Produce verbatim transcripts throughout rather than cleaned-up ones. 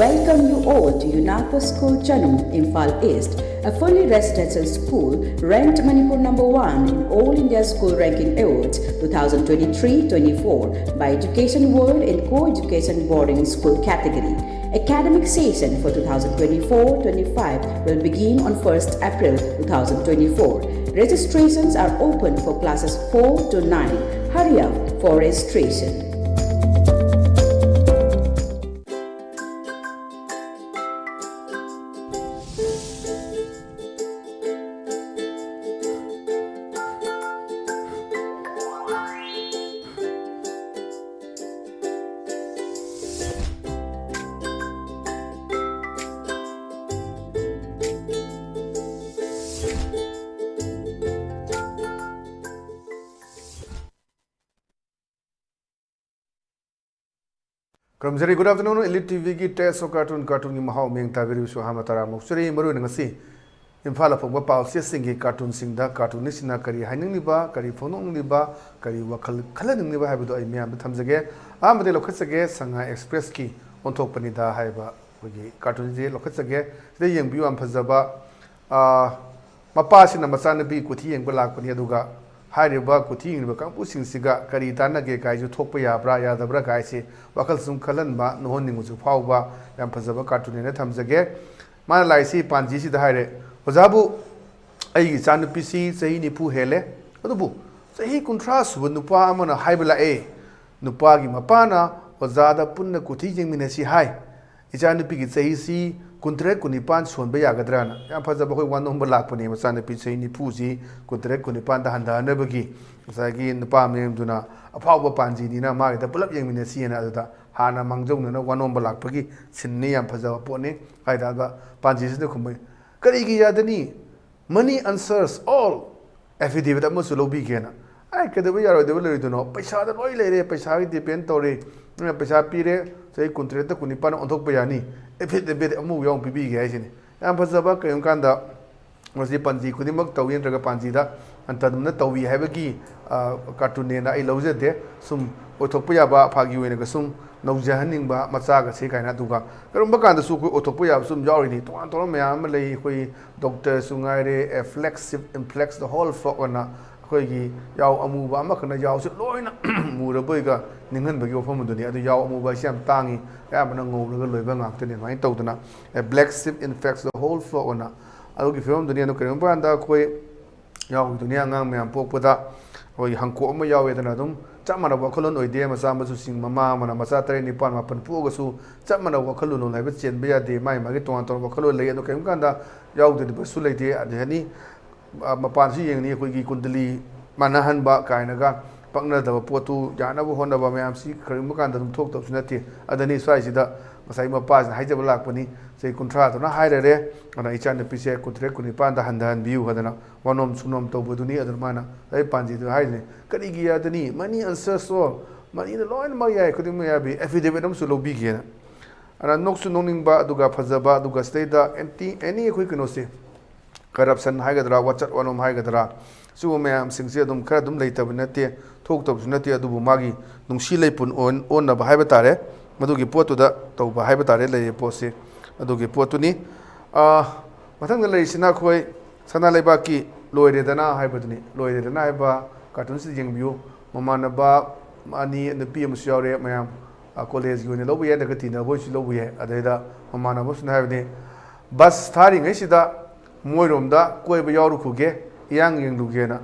Welcome you all to UNAPO School Chanung, Imphal East, a fully residential school ranked Manipur number one in All India School Ranking Awards twenty twenty-three twenty-four by Education World in Co-Education Boarding School category. Academic session for twenty twenty-four twenty-five will begin on first April twenty twenty-four. Registrations are open for classes four to nine. Hurry up for registration. ꯈꯨꯔꯨꯝꯖꯔꯤ꯫ Good afternoon, Elite T ꯚꯤꯒꯤ Taste of Cartoon, ꯀꯥꯔꯇꯨꯟꯒꯤ ꯃꯍꯥꯎ ꯃꯤꯌꯦꯡ ꯇꯥꯕꯤꯔꯤꯕꯁꯨ ꯑꯍꯥꯟꯕ ꯇꯔꯥꯃꯨꯛ ꯆꯨꯔꯤ꯫ ꯃꯔꯨꯑꯣꯏꯅ ꯉꯁꯤ ꯏꯝꯐꯥꯜꯗ ꯐꯣꯡꯕ ꯄꯥꯎꯆꯦꯁꯤꯡꯒꯤ ꯀꯥꯔꯇꯨꯟꯁꯤꯡꯗ ꯀꯥꯔꯇꯨꯅꯤꯁꯁꯤꯡꯅ ꯀꯔꯤ ꯍꯥꯏꯅꯤꯡꯂꯤꯕ, ꯀꯔꯤ ꯐꯣꯡꯗꯣꯛꯅꯤꯡꯂꯤꯕ, ꯀꯔꯤ ꯋꯥꯈꯜ ꯈꯜꯍꯟꯅꯤꯡꯂꯤꯕ ꯍꯥꯏꯕꯗꯨ ꯑꯩ ꯃꯤꯌꯥꯝꯗ ꯊꯝꯖꯒꯦ꯫ ꯑꯍꯥꯟꯕꯗ ꯂꯧꯈꯠꯆꯒꯦ, ꯁꯉꯥꯏ ꯑꯦꯛꯁꯄ꯭ꯔꯦꯁꯀꯤ ꯑꯣꯟꯊꯣꯛꯄꯅꯤꯗ ꯍꯥꯏꯕ ꯑꯩꯈꯣꯏꯒꯤ ꯀꯥꯔꯇꯨꯟꯁꯤ ꯂꯧꯈꯠꯆꯒꯦ꯫ ꯁꯤꯗ ꯌꯦꯡꯕꯤꯌꯨ, ꯌꯥꯝ ꯐꯖꯕ꯫ ꯑꯥ, ꯃꯄꯥꯁꯤꯅ ꯃꯆꯥꯅꯨꯄꯤ ꯀꯨꯊꯤ ꯌꯦꯡꯕ ꯂꯥꯛꯄꯅꯤ, ꯑꯗꯨꯒ ꯍꯥꯏꯔꯤꯕ ꯀꯨꯊꯤ ꯌꯦꯡꯂꯤꯕ ꯀꯥꯡꯕꯨꯁꯤꯡꯁꯤꯒ ꯀꯔꯤ ꯇꯥꯟꯅꯒꯦ ꯀꯥꯏꯁꯨ, ꯊꯣꯛꯄ ꯌꯥꯕ꯭ꯔꯥ ꯌꯥꯗꯕ꯭ꯔꯥ ꯀꯥꯏꯁꯤ ꯋꯥꯈꯜ ꯁꯨꯝ ꯈꯜꯍꯟꯕ, ꯅꯣꯛꯍꯟꯅꯤꯡꯕꯁꯨ ꯐꯥꯎꯕ ꯌꯥꯝ ꯐꯖꯕ ꯀꯥꯔꯇꯨꯟ ꯍꯥꯏꯅ ꯊꯝꯖꯒꯦ꯫ ꯃꯥꯅ ꯂꯥꯛꯏꯁꯤ ꯄꯥꯟꯖꯤꯁꯤꯗ ꯍꯥꯏꯔꯦ, "ꯑꯣꯖꯥꯕꯨ, ꯑꯩꯒꯤ ꯏꯆꯥꯅꯨꯄꯤꯁꯤ ꯆꯍꯤ ꯅꯤꯐꯨ ꯍꯦꯜꯂꯦ, ꯑꯗꯨꯕꯨ ꯆꯍꯤ ꯀꯨꯟꯊ꯭ꯔꯥ ꯁꯨꯕ ꯅꯨꯄꯥ ꯑꯃꯅ ꯍꯥꯏꯕ ꯂꯥꯛꯑꯦ꯫ ꯅꯨꯄꯥꯒꯤ ꯃꯄꯥꯅ ꯑꯣꯖꯥꯗ ꯄꯨꯟꯅ ꯀꯨꯊꯤ ꯌꯦꯡꯃꯤꯟꯅꯁꯤ ꯍꯥꯏ꯫ ꯏꯆꯥꯅꯨꯄꯤꯒꯤ ꯆꯍꯤꯁꯤ ꯀꯨꯟꯇꯔꯦꯠ ꯀꯨꯟꯅꯤꯄꯥꯟ ꯁꯣꯟꯕ ꯌꯥꯒꯗ꯭ꯔꯥꯅ?" ꯌꯥꯝ ꯐꯖꯕ ꯑꯩꯈꯣꯏ ꯋꯥꯅꯣꯝꯕ ꯂꯥꯛꯄꯅꯦ, ꯃꯆꯥꯅꯨꯄꯤ ꯆꯍꯤ ꯅꯤꯐꯨꯁꯤ ꯀꯨꯟꯇꯔꯦꯠ ꯀꯨꯟꯅꯤꯄꯥꯟꯗ ꯍꯟꯊꯍꯟꯅꯕꯒꯤ꯫ ꯉꯁꯥꯏꯒꯤ ꯅꯨꯄꯥ ꯃꯌꯨꯝꯗꯨꯅ ꯑꯐꯥꯎꯕ ꯄꯥꯟꯖꯤꯅꯤꯅ ꯃꯥꯒꯤꯗ ꯄꯨꯂꯞ ꯌꯦꯡꯃꯤꯟꯅꯁꯤꯅ, ꯑꯗꯨꯗ ꯍꯥꯟꯅ ꯃꯥꯡꯖꯧꯅꯅ ꯋꯥꯅꯣꯝꯕ ꯂꯥꯛꯄꯒꯤ ꯁꯤꯟꯅꯤ꯫ ꯌꯥꯝ ꯐꯖꯕ ꯄꯣꯠꯅꯤ꯫ ꯍꯥꯏꯇꯥꯔꯒ ꯄꯥꯟꯖꯤꯁꯤꯅ ꯈꯨꯝꯕꯩ, "ꯀꯔꯤꯒꯤ ꯌꯥꯗꯅꯤ? Money answers all." Affidavit ꯑꯃꯁꯨ ꯂꯧꯕꯤꯒꯦꯅ꯫ ꯑꯩ ꯀꯩꯗꯧꯕ ꯌꯥꯔꯣꯏꯗꯕ ꯂꯩꯔꯣꯏꯗꯣꯏꯅꯣ? ꯄꯩꯁꯥꯗ ꯂꯣꯏ ꯂꯩꯔꯦ, ꯄꯩꯁꯥꯒꯤ depend ꯇꯧꯔꯦ꯫ ꯅꯪꯅ ꯄꯩꯁꯥ ꯄꯤꯔꯦ, ꯆꯍꯤ ꯀꯨꯟꯇꯔꯦꯠꯇ ꯀꯨꯟꯅꯤꯄꯥꯟ ꯑꯣꯟꯊꯣꯛꯄ ꯌꯥꯅꯤ꯫ Affidavit ꯑꯃꯨꯛ ꯌꯥꯎꯅ ꯄꯤꯕꯤꯒꯦ ꯍꯥꯏꯁꯤꯅꯤ꯫ ꯌꯥꯝ ꯐꯖꯕ꯫ ꯀꯔꯤꯒꯨꯝꯕ ꯀꯥꯟꯗ ꯃꯁꯤ ꯄꯥꯟꯖꯤ ꯈꯨꯗꯤꯡꯃꯛ ꯇꯧꯏ ꯅꯠꯇ꯭ꯔꯒ ꯄꯥꯟꯖꯤꯗ ꯍꯟꯊꯗꯨꯅ ꯇꯧꯏ ꯍꯥꯏꯕꯒꯤ, ꯑ, ꯀꯥꯔꯇꯨꯟꯅꯦꯅ ꯑꯩ ꯂꯧꯖꯗꯦ꯫ ꯁꯨꯝ ꯑꯣꯏꯊꯣꯛꯄ ꯌꯥꯕ, ꯐꯥꯒꯤ ꯑꯣꯏꯅꯒ ꯁꯨꯝ ꯅꯧꯖꯍꯟꯅꯤꯡꯕ ꯃꯆꯥꯒꯁꯦ ꯀꯥꯏꯅ꯫ ꯑꯗꯨꯒ ꯀꯔꯤꯒꯨꯝꯕ ꯀꯥꯟꯗꯁꯨ ꯑꯩꯈꯣꯏ ꯑꯣꯏꯊꯣꯛꯄ ꯌꯥꯕꯁꯨ ꯑꯗꯨꯝ ꯌꯥꯎꯔꯤꯅꯤ꯫ ꯇꯣꯉꯥꯟ ꯇꯣꯉꯥꯟꯕ ꯃꯌꯥꯝ ꯑꯃ ꯂꯩ꯫ ꯑꯩꯈꯣꯏ ꯗꯣꯛꯇꯔꯁꯨ ꯉꯥꯏꯔꯦ, ꯐ꯭ꯂꯦꯛꯁꯤꯞ ꯏꯟꯐ꯭ꯂꯦꯛꯁ ꯗ ꯍꯣꯜ ꯐ꯭ꯂꯣꯛ ꯑꯅ ꯑꯩꯈꯣꯏꯒꯤ ꯌꯥꯎ ꯑꯃꯨꯕ ꯑꯃꯈꯛꯅ ꯌꯥꯎꯁꯦ ꯂꯣꯏꯅ ꯃꯨꯔꯕꯣꯏꯒ ꯅꯤꯡꯍꯟꯕꯒꯤ ꯋꯥꯐꯝ ꯑꯗꯨꯅꯤ꯫ ꯑꯗꯨ ꯌꯥꯎ ꯑꯃꯨꯕ ꯍꯥꯏꯁꯦ ꯌꯥꯝ ꯇꯥꯡꯉꯤ, ꯑꯌꯥꯝꯕꯅ ꯉꯧꯔꯒ ꯂꯣꯏꯕ ꯉꯥꯛꯇꯅꯤ꯫ ꯑꯗꯨꯃꯥꯏꯅ ꯇꯧꯗꯅ ꯕ꯭ꯂꯦꯛ ꯁꯤꯞ ꯏꯟꯐꯦꯛꯁ ꯗ ꯍꯣꯜ ꯐ꯭ꯂꯣꯛ ꯑꯅ ꯑꯗꯨꯒꯤ ꯐꯤꯕꯝꯗꯨꯅꯤ꯫ ꯑꯗꯨ ꯀꯔꯤꯒꯨꯝꯕ ꯀꯥꯟꯗ ꯑꯩꯈꯣꯏ ꯌꯥꯎꯈꯤꯗꯨꯅꯤ ꯑꯉꯥꯡ ꯃꯌꯥꯝ ꯄꯣꯛꯄꯗ ꯑꯩꯈꯣꯏꯒꯤ ꯍꯪꯀꯣꯛ ꯑꯃ ꯌꯥꯎꯋꯦꯗꯅ꯫ ꯑꯗꯨꯝ ꯆꯞ ꯃꯥꯟꯅꯕ ꯋꯥꯈꯜꯂꯣꯟ ꯑꯣꯏꯗꯦ꯫ ꯃꯆꯥ ꯃꯁꯨꯁꯤꯡ, ꯃꯃꯥ ꯑꯃꯅ ꯃꯆꯥ ꯇꯔꯦꯠ ꯅꯤꯄꯥꯜ ꯃꯥꯄꯜ ꯄꯣꯛꯑꯒꯁꯨ ꯆꯞ ꯃꯥꯟꯅꯕ ꯋꯥꯈꯜꯂꯣꯟ ꯍꯥꯏꯕ ꯆꯦꯟꯕ ꯌꯥꯗꯦ꯫ ꯃꯥꯒꯤ ꯃꯥꯒꯤ ꯇꯣꯉꯥꯟ ꯇꯣꯉꯥꯟꯕ ꯋꯥꯈꯜꯂꯣꯟ ꯂꯩ꯫ ꯑꯗꯣ ꯀꯔꯤꯒꯨꯝꯕ ꯀꯥꯟꯗ ꯌꯥꯎꯗꯕꯁꯨ ꯂꯩꯇꯦ꯫ ꯑꯗꯨ ꯍꯥꯏꯅꯤ, ꯑ, ꯃꯄꯥꯟꯁꯨ ꯌꯦꯡꯅꯤ, ꯑꯩꯈꯣꯏꯒꯤ ꯀꯨꯟꯗꯂꯤ ꯃꯥꯟꯅꯍꯟꯕ ꯀꯥꯏꯅꯒ ꯄꯛꯅꯗꯕ ꯄꯣꯠꯇꯨ ꯌꯥꯅꯕ ꯍꯣꯠꯅꯕ ꯃꯌꯥꯝꯁꯤ ꯀꯔꯤꯒꯨꯝꯕ ꯀꯥꯟꯗ ꯑꯗꯨꯝ ꯊꯣꯛꯇꯕꯁꯨ ꯅꯠꯇꯦ꯫ ꯑꯗꯅꯤ ꯁ꯭ꯋꯥꯏꯁꯤꯗ ꯉꯁꯥꯏ ꯃꯄꯥꯁꯤꯅ ꯍꯥꯏꯖꯕ ꯂꯥꯛꯄꯅꯤ, ꯆꯍꯤ ꯀꯨꯟꯊ꯭ꯔꯥꯗꯨꯅ ꯍꯥꯏꯔꯔꯦ, ꯑꯗꯨꯅ ꯏꯆꯥꯅꯨꯄꯤꯁꯦ ꯀꯨꯟꯇꯔꯦꯠ ꯀꯨꯟꯅꯤꯄꯥꯟꯗ ꯍꯟꯊꯍꯟꯕꯤꯌꯨ ꯍꯥꯏꯗꯅ ꯋꯥꯅꯣꯝ ꯁꯨꯅꯣꯝ ꯇꯧꯕꯗꯨꯅꯤ꯫ ꯑꯗꯨꯅ ꯃꯥꯅ ꯂꯥꯏꯔꯤꯛ ꯄꯥꯟꯖꯤꯗꯨ ꯍꯥꯏꯗꯨꯅꯤ꯫ ꯀꯔꯤꯒꯤ ꯌꯥꯗꯅꯤ? Money answers all꯫ ꯃꯅꯤꯅ ꯂꯣꯏꯅꯃꯛ ꯌꯥꯏ, ꯈꯨꯗꯤꯡꯃꯛ ꯌꯥꯕꯤ꯫ ꯑꯦꯐꯤꯗꯦꯕꯤꯠ ꯑꯃꯁꯨ ꯂꯧꯕꯤꯒꯦꯅ꯫ ꯑꯗꯨꯅ ꯅꯣꯛꯁꯨ ꯅꯣꯛꯅꯤꯡꯕ, ꯑꯗꯨꯒ ꯐꯖꯕ, ꯑꯗꯨꯒ ꯁꯤꯗꯩꯗ ꯑꯦꯟꯇꯤ ꯑꯦꯅꯤ ꯑꯩꯈꯣꯏ ꯀꯩꯅꯣꯁꯦ, ꯀꯔꯞꯁꯟ ꯍꯥꯏꯒꯗ꯭ꯔꯥ, ꯋꯥꯆꯠ ꯋꯥꯅꯣꯝ ꯍꯥꯏꯒꯗ꯭ꯔꯥ, ꯁꯤꯒꯨꯝꯕ ꯃꯌꯥꯝꯁꯤꯡꯁꯦ ꯑꯗꯨꯝ ꯈꯔ ꯑꯗꯨꯝ ꯂꯩꯇꯕ ꯅꯠꯇꯦ, ꯊꯣꯛꯇꯕꯁꯨ ꯅꯠꯇꯦ꯫ ꯑꯗꯨꯕꯨ ꯃꯥꯒꯤ ꯅꯨꯡꯁꯤ ꯂꯩꯄꯨꯟ ꯑꯣꯟ-, ꯑꯣꯟꯅꯕ ꯍꯥꯏꯕ ꯇꯥꯔꯦ, ꯃꯗꯨꯒꯤ ꯄꯣꯠꯇꯨꯗ ꯇꯧꯕ ꯍꯥꯏꯕ ꯇꯥꯔꯦ, ꯂꯩꯔꯤꯕ ꯄꯣꯠꯁꯤ ꯑꯗꯨꯒꯤ ꯄꯣꯠꯇꯨꯅꯤ꯫ ꯑꯥ, ꯃꯊꯪꯗ ꯂꯩꯔꯤꯁꯤꯅ ꯑꯩꯈꯣꯏ ꯁꯅꯥ ꯂꯩꯕꯥꯛꯀꯤ ꯂꯣꯏꯔꯦꯗꯅ ꯍꯥꯏꯕꯗꯨꯅꯤ꯫ ꯂꯣꯏꯔꯦꯗꯅ ꯍꯥꯏꯕ ꯀꯥꯔꯇꯨꯟꯁꯤꯗ ꯌꯦꯡꯕꯤꯌꯨ꯫ ꯃꯃꯥꯟꯅꯕ ꯑꯅꯤ, ꯅꯨꯄꯤ ꯑꯃꯁꯨ ꯌꯥꯎꯔꯦ꯫ ꯃꯌꯥꯝ, ꯑ, ꯀꯣꯂꯦꯖꯀꯤ ꯑꯣꯏꯅ ꯂꯧꯕ ꯌꯥꯏ, ꯅꯠꯇ꯭ꯔꯒ ꯇꯤꯟꯅꯕ ꯑꯣꯏꯁꯨ ꯂꯧꯕ ꯌꯥꯏ꯫ ꯑꯗꯩꯗ ꯃꯃꯥꯟꯅꯕ ꯑꯃꯁꯨꯅ ꯍꯥꯏꯕꯅꯤ, "ꯕꯁ ꯊꯥꯔꯤꯉꯩꯁꯤꯗ ꯃꯣꯏꯔꯣꯝꯗ ꯀꯣꯏꯕ ꯌꯥꯎꯔꯨꯈꯨꯒꯦ, ꯏꯔꯥꯡ ꯌꯦꯡꯂꯨꯒꯦꯅ"꯫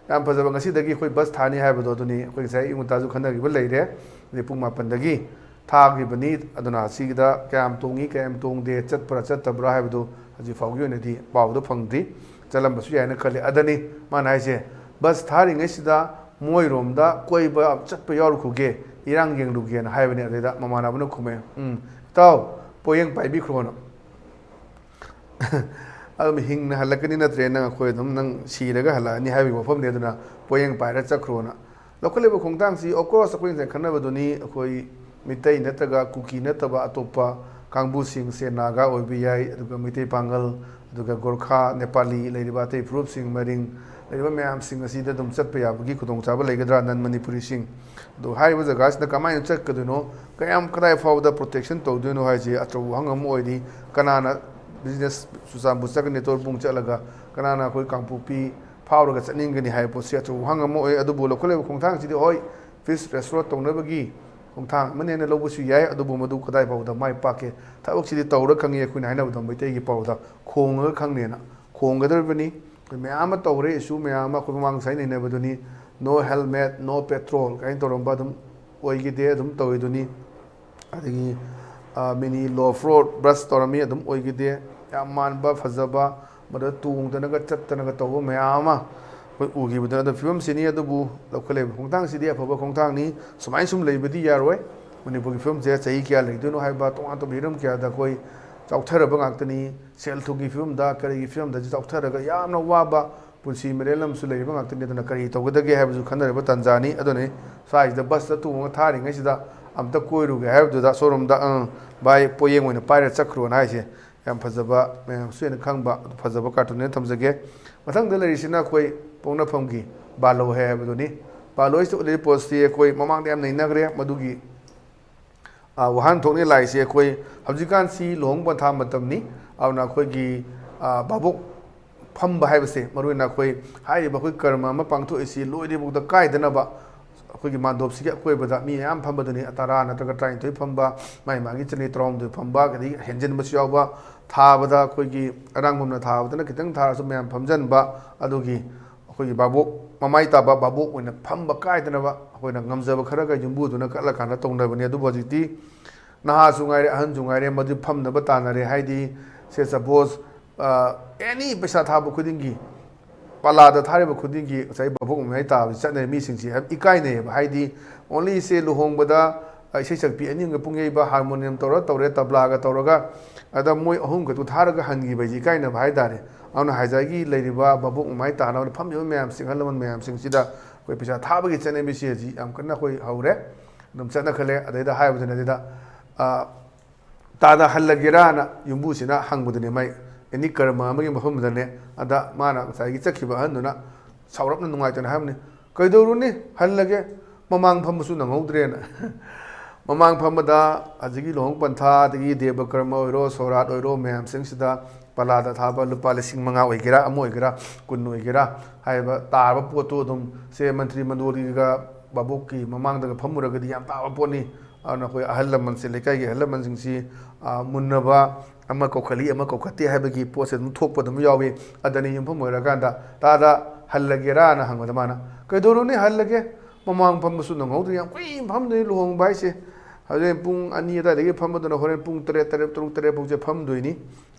ꯌꯥꯝ ꯐꯖꯕ, ꯉꯁꯤꯗꯒꯤ ꯑꯩꯈꯣꯏ ꯕꯁ ꯊꯥꯅꯤ ꯍꯥꯏꯕꯗꯣ ꯑꯗꯨꯅꯤ꯫ ꯑꯩꯈꯣꯏ ꯉꯁꯥꯏ ꯑꯌꯨꯛ ꯉꯟꯇꯥꯁꯨ ꯈꯟꯅꯈꯤꯕ ꯂꯩꯔꯦ꯫ ꯑꯗꯩ ꯄꯨꯡ ꯃꯥꯄꯟꯗꯒꯤ ꯊꯥꯈꯤꯕꯅꯤ꯫ ꯑꯗꯨꯅ ꯁꯤꯒꯤꯗ ꯀꯌꯥꯝ ꯇꯣꯡꯉꯤ, ꯀꯌꯥꯝ ꯇꯣꯡꯗꯦ, ꯆꯠꯄ꯭ꯔꯥ ꯆꯠꯇꯕ꯭ꯔꯥ ꯍꯥꯏꯕꯗꯨ ꯍꯧꯖꯤꯛ ꯐꯥꯎꯒꯤ ꯑꯣꯏꯅꯗꯤ ꯄꯥꯎꯗꯣ ꯐꯪꯗ꯭ꯔꯤ꯫ ꯆꯠꯂꯝꯕꯁꯨ ꯌꯥꯏꯅ ꯈꯜꯂꯤ꯫ ꯑꯗꯅꯤ ꯃꯥꯅ ꯍꯥꯏꯁꯦ, "ꯕꯁ ꯊꯥꯔꯤꯉꯩꯁꯤꯗ ꯃꯣꯏꯔꯣꯝꯗ ꯀꯣꯏꯕ ꯆꯠꯄ ꯌꯥꯎꯔꯨꯈꯨꯒꯦ, ꯏꯔꯥꯡ ꯌꯦꯡꯂꯨꯒꯦꯅ" ꯍꯥꯏꯕꯅꯤ꯫ ꯑꯗꯩꯗ ꯃꯃꯥꯟꯅꯕꯅ ꯈꯨꯝꯃꯦ, "ꯎꯝ, ꯏꯇꯥꯎ, ꯄꯣꯌꯦꯡ ꯄꯥꯏꯕꯤꯈ꯭ꯔꯣꯅ"꯫ ꯑꯗꯨꯝ ꯍꯤꯡꯅ ꯍꯜꯂꯛꯀꯅꯤ ꯅꯠꯇ꯭ꯔꯦ ꯅꯪ, ꯑꯩꯈꯣꯏ ꯑꯗꯨꯝ ꯅꯪ ꯁꯤꯔꯒ ꯍꯜꯂꯛꯑꯅꯤ ꯍꯥꯏꯕꯒꯤ ꯋꯥꯐꯝꯅꯤ꯫ ꯑꯗꯨꯅ ꯄꯣꯌꯦꯡ ꯄꯥꯏꯔ ꯆꯠꯈ꯭ꯔꯣꯅ꯫ ꯂꯧꯈꯠꯂꯤꯕ ꯈꯣꯡꯊꯥꯡꯁꯤ, of course, ꯑꯩꯈꯣꯏ ꯉꯁꯥꯏ ꯈꯟꯅꯕꯗꯨꯅꯤ, ꯑꯩꯈꯣꯏ ꯃꯤꯇꯩ ꯅꯠꯇ꯭ꯔꯒ ꯀꯨꯀꯤ ꯅꯠꯇꯕ ꯑꯇꯣꯞꯄ ꯀꯥꯡꯕꯨꯁꯤꯡꯁꯦ ꯅꯥꯒꯥ ꯑꯣꯏꯕ ꯌꯥꯏ, ꯑꯗꯨꯒ ꯃꯩꯇꯩ ꯄꯥꯉꯜ, ꯑꯗꯨꯒ ꯒꯣꯔꯈꯥ, ꯅꯦꯄꯥꯂꯤ ꯂꯩꯔꯤꯕ ꯑꯇꯩ ꯐꯨꯔꯨꯞꯁꯤꯡ, ꯃꯔꯤꯡ ꯂꯩꯔꯤꯕ ꯃꯌꯥꯝꯁꯤꯡ ꯑꯁꯤꯗ ꯑꯗꯨꯝ ꯆꯠꯄ ꯌꯥꯕꯒꯤ ꯈꯨꯗꯣꯡꯆꯥꯕ ꯂꯩꯒꯗ꯭ꯔꯥ, ꯅꯟ ꯃꯅꯤꯄꯨꯔꯤꯁꯤꯡ? ꯑꯗꯨ ꯍꯥꯏꯔꯤꯕ ꯖꯒꯥꯁꯤꯗ ꯀꯃꯥꯏꯅ ꯆꯠꯀꯗꯣꯏꯅꯣ, ꯀꯌꯥꯝ, ꯀꯗꯥꯏ ꯐꯥꯎꯕꯗ ꯄ꯭ꯔꯣꯇꯦꯛꯁꯟ ꯇꯧꯗꯣꯏꯅꯣ ꯍꯥꯏꯁꯤ ꯑꯆꯧꯕ ꯋꯥꯍꯪ ꯑꯃ ꯑꯣꯏꯔꯤ꯫ ꯀꯅꯥꯅ ꯕꯤꯖꯤꯅꯦꯁ ꯆꯨꯔꯆꯥꯟꯄꯨꯔ ꯆꯠꯀꯅꯤ, ꯇꯣꯔꯕꯨꯡ ꯆꯠꯂꯒ ꯀꯅꯥꯅ ꯑꯩꯈꯣꯏ ꯀꯥꯡꯄꯣꯛꯄꯤ ꯐꯥꯎꯔꯒ ꯆꯠꯅꯤꯡꯒꯅꯤ ꯍꯥꯏꯕ ꯄꯣꯠꯁꯤ ꯑꯆꯧꯕ ꯋꯥꯍꯪ ꯑꯃ ꯑꯣꯏ꯫ ꯑꯗꯨꯕꯨ ꯂꯧꯈꯠꯂꯤꯕ ꯈꯣꯡꯊꯥꯡꯁꯤꯗꯤ, ꯍꯣꯏ, ꯐꯤꯁ ꯔꯦꯁꯇꯣꯔ ꯇꯧꯅꯕꯒꯤ ꯈꯣꯡꯊꯥꯡ ꯑꯃꯅꯦꯅ ꯂꯧꯕꯁꯨ ꯌꯥꯏ, ꯑꯗꯨꯕꯨ ꯃꯗꯨ ꯀꯗꯥꯏ ꯐꯥꯎꯕꯗ ꯃꯥꯏ ꯄꯥꯛꯀꯦ? ꯊꯕꯛꯁꯤꯗꯤ ꯇꯧꯔ ꯈꯪꯉꯤ, ꯑꯩꯈꯣꯏꯅ ꯍꯥꯏꯅꯕꯗ ꯃꯩꯇꯩꯒꯤ ꯄꯥꯎꯗ "ꯈꯣꯡꯉꯒ ꯈꯪꯅꯦꯅ" ꯈꯣꯡꯒꯗꯧꯔꯤꯕꯅꯤ꯫ ꯑꯩꯈꯣꯏ ꯃꯌꯥꯝ ꯑꯃ ꯇꯧꯔꯦ, ꯏꯁꯨ ꯃꯌꯥꯝ ꯑꯃ ꯑꯩꯈꯣꯏ ꯃꯃꯥꯡ ꯉꯁꯥꯏ ꯅꯩꯅꯕꯗꯨꯅꯤ, "No helmet, no petrol" ꯀꯥꯏꯅ ꯇꯧꯔꯝꯕ ꯑꯗꯨꯝ ꯑꯣꯏꯈꯤꯗꯦ, ꯑꯗꯨꯝ ꯇꯧꯔꯤꯗꯨꯅꯤ꯫ ꯑꯗꯒꯤ, ꯑ, ꯃꯤꯅꯤ ꯂꯣꯐ ꯔꯣꯗ ꯕ꯭ꯔꯁ ꯇꯧꯔꯝꯃꯤ, ꯑꯗꯨꯝ ꯑꯣꯏꯈꯤꯗꯦ꯫ ꯌꯥꯝ ꯃꯥꯟꯕ, ꯐꯖꯕ, ꯃꯗꯨꯗ ꯇꯣꯡꯗꯅꯒ ꯆꯠꯇꯅꯒ ꯇꯧꯕ ꯃꯌꯥꯝ ꯑꯃ ꯑꯩꯈꯣꯏ ꯎꯈꯤꯕꯗꯨꯅ, ꯑꯗꯨ ꯐꯤꯕꯝꯁꯤꯅꯤ꯫ ꯑꯗꯨꯕꯨ ꯂꯧꯈꯠꯂꯤꯕ ꯈꯣꯡꯊꯥꯡꯁꯤꯗꯤ ꯑꯐꯕ ꯈꯣꯡꯊꯥꯡꯅꯤ꯫ ꯁꯨꯃꯥꯏꯅ ꯁꯨꯝ ꯂꯩꯕꯗꯤ ꯌꯥꯔꯣꯏ꯫ ꯃꯅꯤꯄꯨꯔꯒꯤ ꯐꯤꯕꯝꯁꯦ ꯆꯍꯤ ꯀꯌꯥ ꯂꯩꯗꯣꯏꯅꯣ ꯍꯥꯏꯕ, ꯇꯣꯉꯥꯟ ꯇꯣꯉꯥꯟꯕ ꯍꯤꯔꯝ ꯀꯌꯥꯗ ꯑꯩꯈꯣꯏ ꯆꯥꯎꯊꯔꯕ ꯉꯥꯛꯇꯅꯤ꯫ ꯁꯦꯜ ꯊꯨꯝꯒꯤ ꯐꯤꯕꯝꯗ, ꯀꯔꯤꯒꯤ ꯐꯤꯕꯝꯗꯁꯨ ꯆꯥꯎꯊꯔꯒ ꯌꯥꯝꯅ ꯋꯥꯕ ꯄꯨꯟꯁꯤ ꯃꯔꯦꯜ ꯑꯃꯁꯨ ꯂꯩꯔꯤꯕ ꯉꯥꯛꯇꯅꯤ꯫ ꯑꯗꯨꯅ ꯀꯔꯤ ꯇꯧꯒꯗꯒꯦ ꯍꯥꯏꯕꯁꯨ ꯈꯟꯅꯔꯤꯕ ꯇꯥꯟꯖꯥꯅꯤ꯫ ꯑꯗꯨꯅꯤ ꯁ꯭ꯋꯥꯏꯁꯤꯗ ꯕꯁꯇ ꯇꯣꯡꯉꯒ ꯊꯥꯔꯤꯉꯩꯁꯤꯗ ꯑꯝꯇ ꯀꯣꯏꯔꯨꯒꯦ ꯍꯥꯏꯕꯗꯨꯗ ꯁꯣꯔꯨꯝꯗ, "ꯑꯪ, ꯚꯥꯏ, ꯄꯣꯌꯦꯡ ꯑꯣꯏꯅ ꯄꯥꯏꯔ ꯆꯠꯈ꯭ꯔꯣꯅ" ꯍꯥꯏꯁꯦ ꯌꯥꯝ ꯐꯖꯕ, ꯃꯌꯥꯝꯁꯨ ꯍꯦꯟꯅ ꯈꯪꯕ ꯐꯖꯕ ꯀꯥꯔꯇꯨꯟꯅꯦꯅ ꯊꯝꯖꯒꯦ꯫ ꯃꯊꯪꯗ ꯂꯩꯔꯤꯁꯤꯅ ꯑꯩꯈꯣꯏ ꯄꯣꯛꯅꯐꯝꯒꯤ ꯕꯥꯂꯣ ꯍꯥꯏ ꯍꯥꯏꯕꯗꯨꯅꯤ꯫ ꯕꯥꯂꯣ ꯍꯥꯏꯁꯤꯗ ꯎꯠꯂꯤꯕ ꯄꯣꯠꯁꯤ ꯑꯩꯈꯣꯏ ꯃꯃꯥꯡꯗ ꯌꯥꯝ ꯅꯩꯅꯈ꯭ꯔꯦ꯫ ꯃꯗꯨꯒꯤ ꯑ, ꯋꯥꯍꯟꯊꯣꯛꯅꯤ ꯂꯥꯛꯏꯁꯦ꯫ ꯑꯩꯈꯣꯏ ꯍꯧꯖꯤꯛꯀꯥꯟꯁꯤ ꯂꯨꯍꯣꯡ ꯄꯟꯊꯥ ꯃꯇꯝꯅꯤ꯫ ꯑꯗꯨꯅ ꯑꯩꯈꯣꯏꯒꯤ, ꯑ, ꯚꯥꯕꯣꯛ ꯐꯝꯕ ꯍꯥꯏꯕꯁꯦ, ꯃꯔꯨꯑꯣꯏꯅ ꯑꯩꯈꯣꯏ ꯍꯥꯏꯔꯤꯕ ꯑꯩꯈꯣꯏ ꯀꯔꯃ ꯑꯃ ꯄꯥꯡꯊꯣꯛꯏꯁꯤ ꯂꯣꯏꯗ꯭ꯔꯤꯐꯥꯎꯗ ꯀꯥꯏꯗꯅꯕ ꯑꯩꯈꯣꯏꯒꯤ ꯃꯥꯟꯗꯣꯞꯁꯤꯒꯤ ꯑꯀꯣꯏꯕꯗ ꯃꯤ ꯃꯌꯥꯝ ꯐꯝꯕꯗꯨꯅꯤ, ꯇꯔꯥ ꯅꯠꯇ꯭ꯔꯒ ꯇꯔꯥꯅꯤꯊꯣꯏ ꯐꯝꯕ, ꯃꯥꯏ ꯃꯥꯒꯤ ꯆꯅꯤ ꯇꯔꯥꯍꯨꯝꯗꯣꯏ ꯐꯝꯕ, ꯑꯗꯒꯤ ꯍꯦꯟꯖꯤꯟꯕꯁꯨ ꯌꯥꯎꯕ, ꯊꯥꯕꯗ ꯑꯩꯈꯣꯏꯒꯤ ꯑꯔꯥꯡꯕꯝꯅ ꯊꯥꯕꯗꯅ ꯈꯤꯇꯪ ꯊꯥꯔꯁꯨ ꯃꯌꯥꯝ ꯐꯝꯖꯟꯕ, ꯑꯗꯨꯒꯤ ꯑꯩꯈꯣꯏꯒꯤ ꯚꯥꯕꯣꯛ, ꯃꯃꯥꯏ ꯇꯥꯕ ꯚꯥꯕꯣꯛ ꯑꯣꯏꯅ ꯐꯝꯕ ꯀꯥꯏꯗꯅꯕ ꯑꯩꯈꯣꯏꯅ ꯉꯝꯖꯕ ꯈꯔꯒ ꯌꯨꯝꯕꯨꯗꯨꯅ ꯀꯠꯂꯀꯥꯟꯗ ꯇꯧꯅꯕꯅꯤ꯫ ꯑꯗꯨꯕꯨ ꯍꯧꯖꯤꯛꯇꯤ ꯅꯍꯥꯁꯨ ꯉꯥꯏꯔꯦ, ꯑꯍꯟꯁꯨ ꯉꯥꯏꯔꯦ, ꯃꯗꯨ ꯐꯝꯅꯕ ꯇꯥꯟꯅꯔꯦ꯫ ꯍꯥꯏꯗꯤ, ꯁꯦ ꯁꯄꯣꯁ, ꯑꯦꯅꯤ ꯄꯩꯁꯥ ꯊꯥꯕ ꯈꯨꯗꯤꯡꯒꯤ, ꯄꯂꯥꯗ ꯊꯥꯔꯤꯕ ꯈꯨꯗꯤꯡꯒꯤ ꯉꯁꯥꯏ ꯚꯥꯕꯣꯛ ꯃꯃꯥꯏ ꯇꯥꯕꯁꯤ ꯆꯠꯅꯔꯤ꯫ ꯃꯤꯁꯤꯡꯁꯤ ꯌꯥꯝ ꯏꯀꯥꯏꯅꯩꯌꯦꯕ꯫ ꯍꯥꯏꯗꯤ, ꯑꯣꯟꯂꯤ ꯁꯦ ꯂꯨꯍꯣꯡꯕꯗ, ꯑ, ꯏꯁꯩ ꯁꯛꯄꯤ ꯑꯅꯤ ꯑꯃꯒ ꯄꯨꯡ ꯌꯩꯕ, ꯍꯥꯔꯃꯣꯅꯤꯌꯝ ꯇꯧꯔ ꯇꯧꯔꯦ, ꯇꯕ꯭ꯂꯥꯒ ꯇꯧꯔꯒ, ꯑꯗ ꯃꯣꯏ ꯑꯍꯨꯝ ꯈꯛꯇꯨ ꯊꯥꯔꯒ ꯍꯟꯈꯤꯕ ꯍꯥꯏꯁꯤ ꯏꯀꯥꯏꯅꯕ ꯍꯥꯏꯇꯥꯔꯦ꯫ ꯑꯗꯨꯅ ꯉꯁꯥꯏꯒꯤ ꯂꯩꯔꯤꯕ ꯚꯥꯕꯣꯛ ꯃꯃꯥꯏ ꯇꯥꯅꯕ ꯐꯝꯃꯤꯕ ꯃꯌꯥꯝꯁꯤꯡ, ꯑꯍꯜ ꯂꯃꯟ ꯃꯌꯥꯝꯁꯤꯡꯁꯤꯗ ꯑꯩꯈꯣꯏ ꯄꯩꯁꯥ ꯊꯥꯕꯒꯤ ꯆꯠꯅꯕꯤꯁꯤ ꯍꯧꯖꯤꯛ ꯌꯥꯝ ꯀꯟꯅ ꯑꯩꯈꯣꯏ ꯍꯧꯔꯦ꯫ ꯑꯗꯨꯝ ꯆꯠꯅꯈꯠꯂꯦ꯫ ꯑꯗꯩꯗ ꯍꯥꯏꯕꯗꯨꯅ ꯑꯗꯩꯗ, ꯑ, ꯇꯥꯅꯍꯜꯂꯒꯦꯔꯥꯅ ꯌꯨꯝꯕꯨꯁꯤꯅ ꯍꯪꯕꯗꯨꯅꯤ ꯃꯥꯏ ꯑꯦꯅꯤ ꯀꯔꯃ ꯑꯃꯒꯤ ꯃꯐꯝꯗꯅꯦ꯫ ꯑꯗ ꯃꯥꯅ ꯉꯁꯥꯏꯒꯤ ꯆꯠꯈꯤꯕ ꯑꯍꯟꯗꯨꯅ ꯁꯥꯎꯔꯞꯅ ꯅꯨꯡꯉꯥꯏꯇꯅ ꯍꯥꯏꯕꯅꯤ, "ꯀꯩꯗꯧꯔꯨꯅꯤ, ꯍꯜꯂꯒꯦ, ꯃꯃꯥꯡ ꯐꯝꯕꯁꯨ ꯅꯪꯍꯧꯗ꯭ꯔꯦꯅ"꯫ ꯃꯃꯥꯡ ꯐꯝꯕꯗ ꯍꯧꯖꯤꯛꯀꯤ ꯂꯨꯍꯣꯡ ꯄꯟꯊꯥ, ꯑꯗꯒꯤ ꯗꯦꯕ ꯀꯔꯃ ꯑꯣꯏꯔꯣ, ꯁꯣꯔꯥꯠ ꯑꯣꯏꯔꯣ, ꯃꯌꯥꯝꯁꯤꯡꯁꯤꯗ ꯄꯂꯥꯗ ꯊꯥꯕ ꯂꯨꯄꯥ ꯂꯤꯁꯤꯡ ꯃꯉꯥ ꯑꯣꯏꯒꯦꯔꯥ, ꯑꯃ ꯑꯣꯏꯒꯦꯔꯥ, ꯀꯨꯟ ꯑꯣꯏꯒꯦꯔꯥ, ꯍꯥꯏꯔꯤꯕ ꯇꯥꯔꯕ ꯄꯣꯠꯇꯨ ꯑꯗꯨꯝ ꯁꯦ ꯃꯟꯇ꯭ꯔꯤ ꯃꯟꯗꯣꯜꯒꯤꯒ ꯚꯥꯕꯣꯛꯀꯤ ꯃꯃꯥꯡꯗꯒ ꯐꯝꯃꯨꯔꯒꯗꯤ ꯌꯥꯝ ꯇꯥꯕ ꯄꯣꯠꯅꯤ꯫ ꯑꯗꯨꯅ ꯑꯩꯈꯣꯏ ꯑꯍꯜ ꯂꯃꯟꯁꯦ, ꯂꯩꯀꯥꯏꯒꯤ ꯑꯍꯜ ꯂꯃꯟꯁꯤꯡꯁꯤ, ꯑ, ꯃꯨꯟꯅꯕ, ꯑꯃ ꯀꯧꯈꯠꯂꯤ, ꯑꯃ ꯀꯧꯈꯠꯇꯦ ꯍꯥꯏꯕꯒꯤ ꯄꯣꯠꯁꯦ ꯑꯗꯨꯝ ꯊꯣꯛꯄ ꯑꯗꯨꯝ ꯌꯥꯎꯏ꯫ ꯑꯗꯅꯤ ꯌꯨꯝꯐꯝ ꯑꯣꯏꯔꯀꯥꯟꯗ, "ꯇꯥꯗ, ꯍꯜꯂꯒꯦꯔꯥꯅ?" ꯍꯪꯕꯗ ꯃꯥꯅ, "ꯀꯩꯗꯧꯔꯨꯅꯤ, ꯍꯜꯂꯒꯦ, ꯃꯃꯥꯡ ꯐꯝꯕꯁꯨ ꯅꯪꯍꯧꯗ꯭ꯔꯦ, ꯌꯥꯝ ꯀꯨꯏꯅ ꯐꯝꯗꯣꯏꯅꯤ ꯂꯨꯍꯣꯡꯕ ꯍꯥꯏꯁꯦ, ꯍꯧꯖꯤꯛ ꯄꯨꯡ ꯑꯅꯤ ꯑꯗꯨꯋꯥꯏꯗꯒꯤ ꯐꯝꯕꯗꯨꯅ ꯍꯣꯔꯦꯟ ꯄꯨꯡ ꯇꯔꯦꯠ, ꯇꯔꯦꯠ, ꯇꯔꯨꯛ, ꯇꯔꯦꯠ ꯐꯥꯎꯁꯦ ꯐꯝꯗꯣꯏꯅꯤ꯫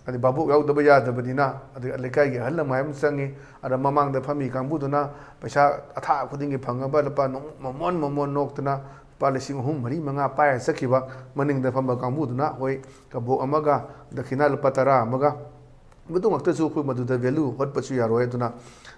ꯑꯗꯩ ꯚꯥꯕꯣꯛ ꯌꯥꯎꯗꯕ ꯌꯥꯗꯕꯅꯤꯅ, ꯑꯗꯩ ꯂꯩꯀꯥꯏꯒꯤ ꯑꯍꯜ ꯂꯃꯟ ꯑꯃ ꯆꯪꯉꯤ, ꯑꯗ ꯃꯃꯥꯡꯗ ꯐꯝꯃꯤ ꯀꯥꯡꯕꯨꯗꯨꯅ ꯄꯩꯁꯥ ꯑꯊꯥ ꯈꯨꯗꯤꯡꯒꯤ ꯐꯪꯉꯕ ꯂꯨꯄꯥ ꯅꯣꯡ-, ꯃꯃꯣꯟ ꯃꯃꯣꯟ ꯅꯣꯛꯇꯅ ꯂꯨꯄꯥ ꯂꯤꯁꯤꯡ ꯑꯍꯨꯝ, ꯃꯔꯤ, ꯃꯉꯥ ꯄꯥꯏꯔ ꯆꯠꯈꯤꯕ, ꯃꯅꯤꯡꯗ ꯐꯝꯕ ꯀꯥꯡꯕꯨꯗꯨꯅ ꯍꯣꯏ ꯀꯕꯣꯛ ꯑꯃꯒ ꯗꯈꯤꯅꯥ ꯂꯨꯄꯥ ꯇꯔꯥ ꯑꯃꯒ, ꯃꯗꯨ ꯉꯥꯛꯇꯁꯨ ꯑꯩꯈꯣꯏ ꯃꯗꯨꯗ value ꯍꯣꯠꯄꯁꯨ ꯌꯥꯔꯣꯏ꯫ ꯑꯗꯨꯅ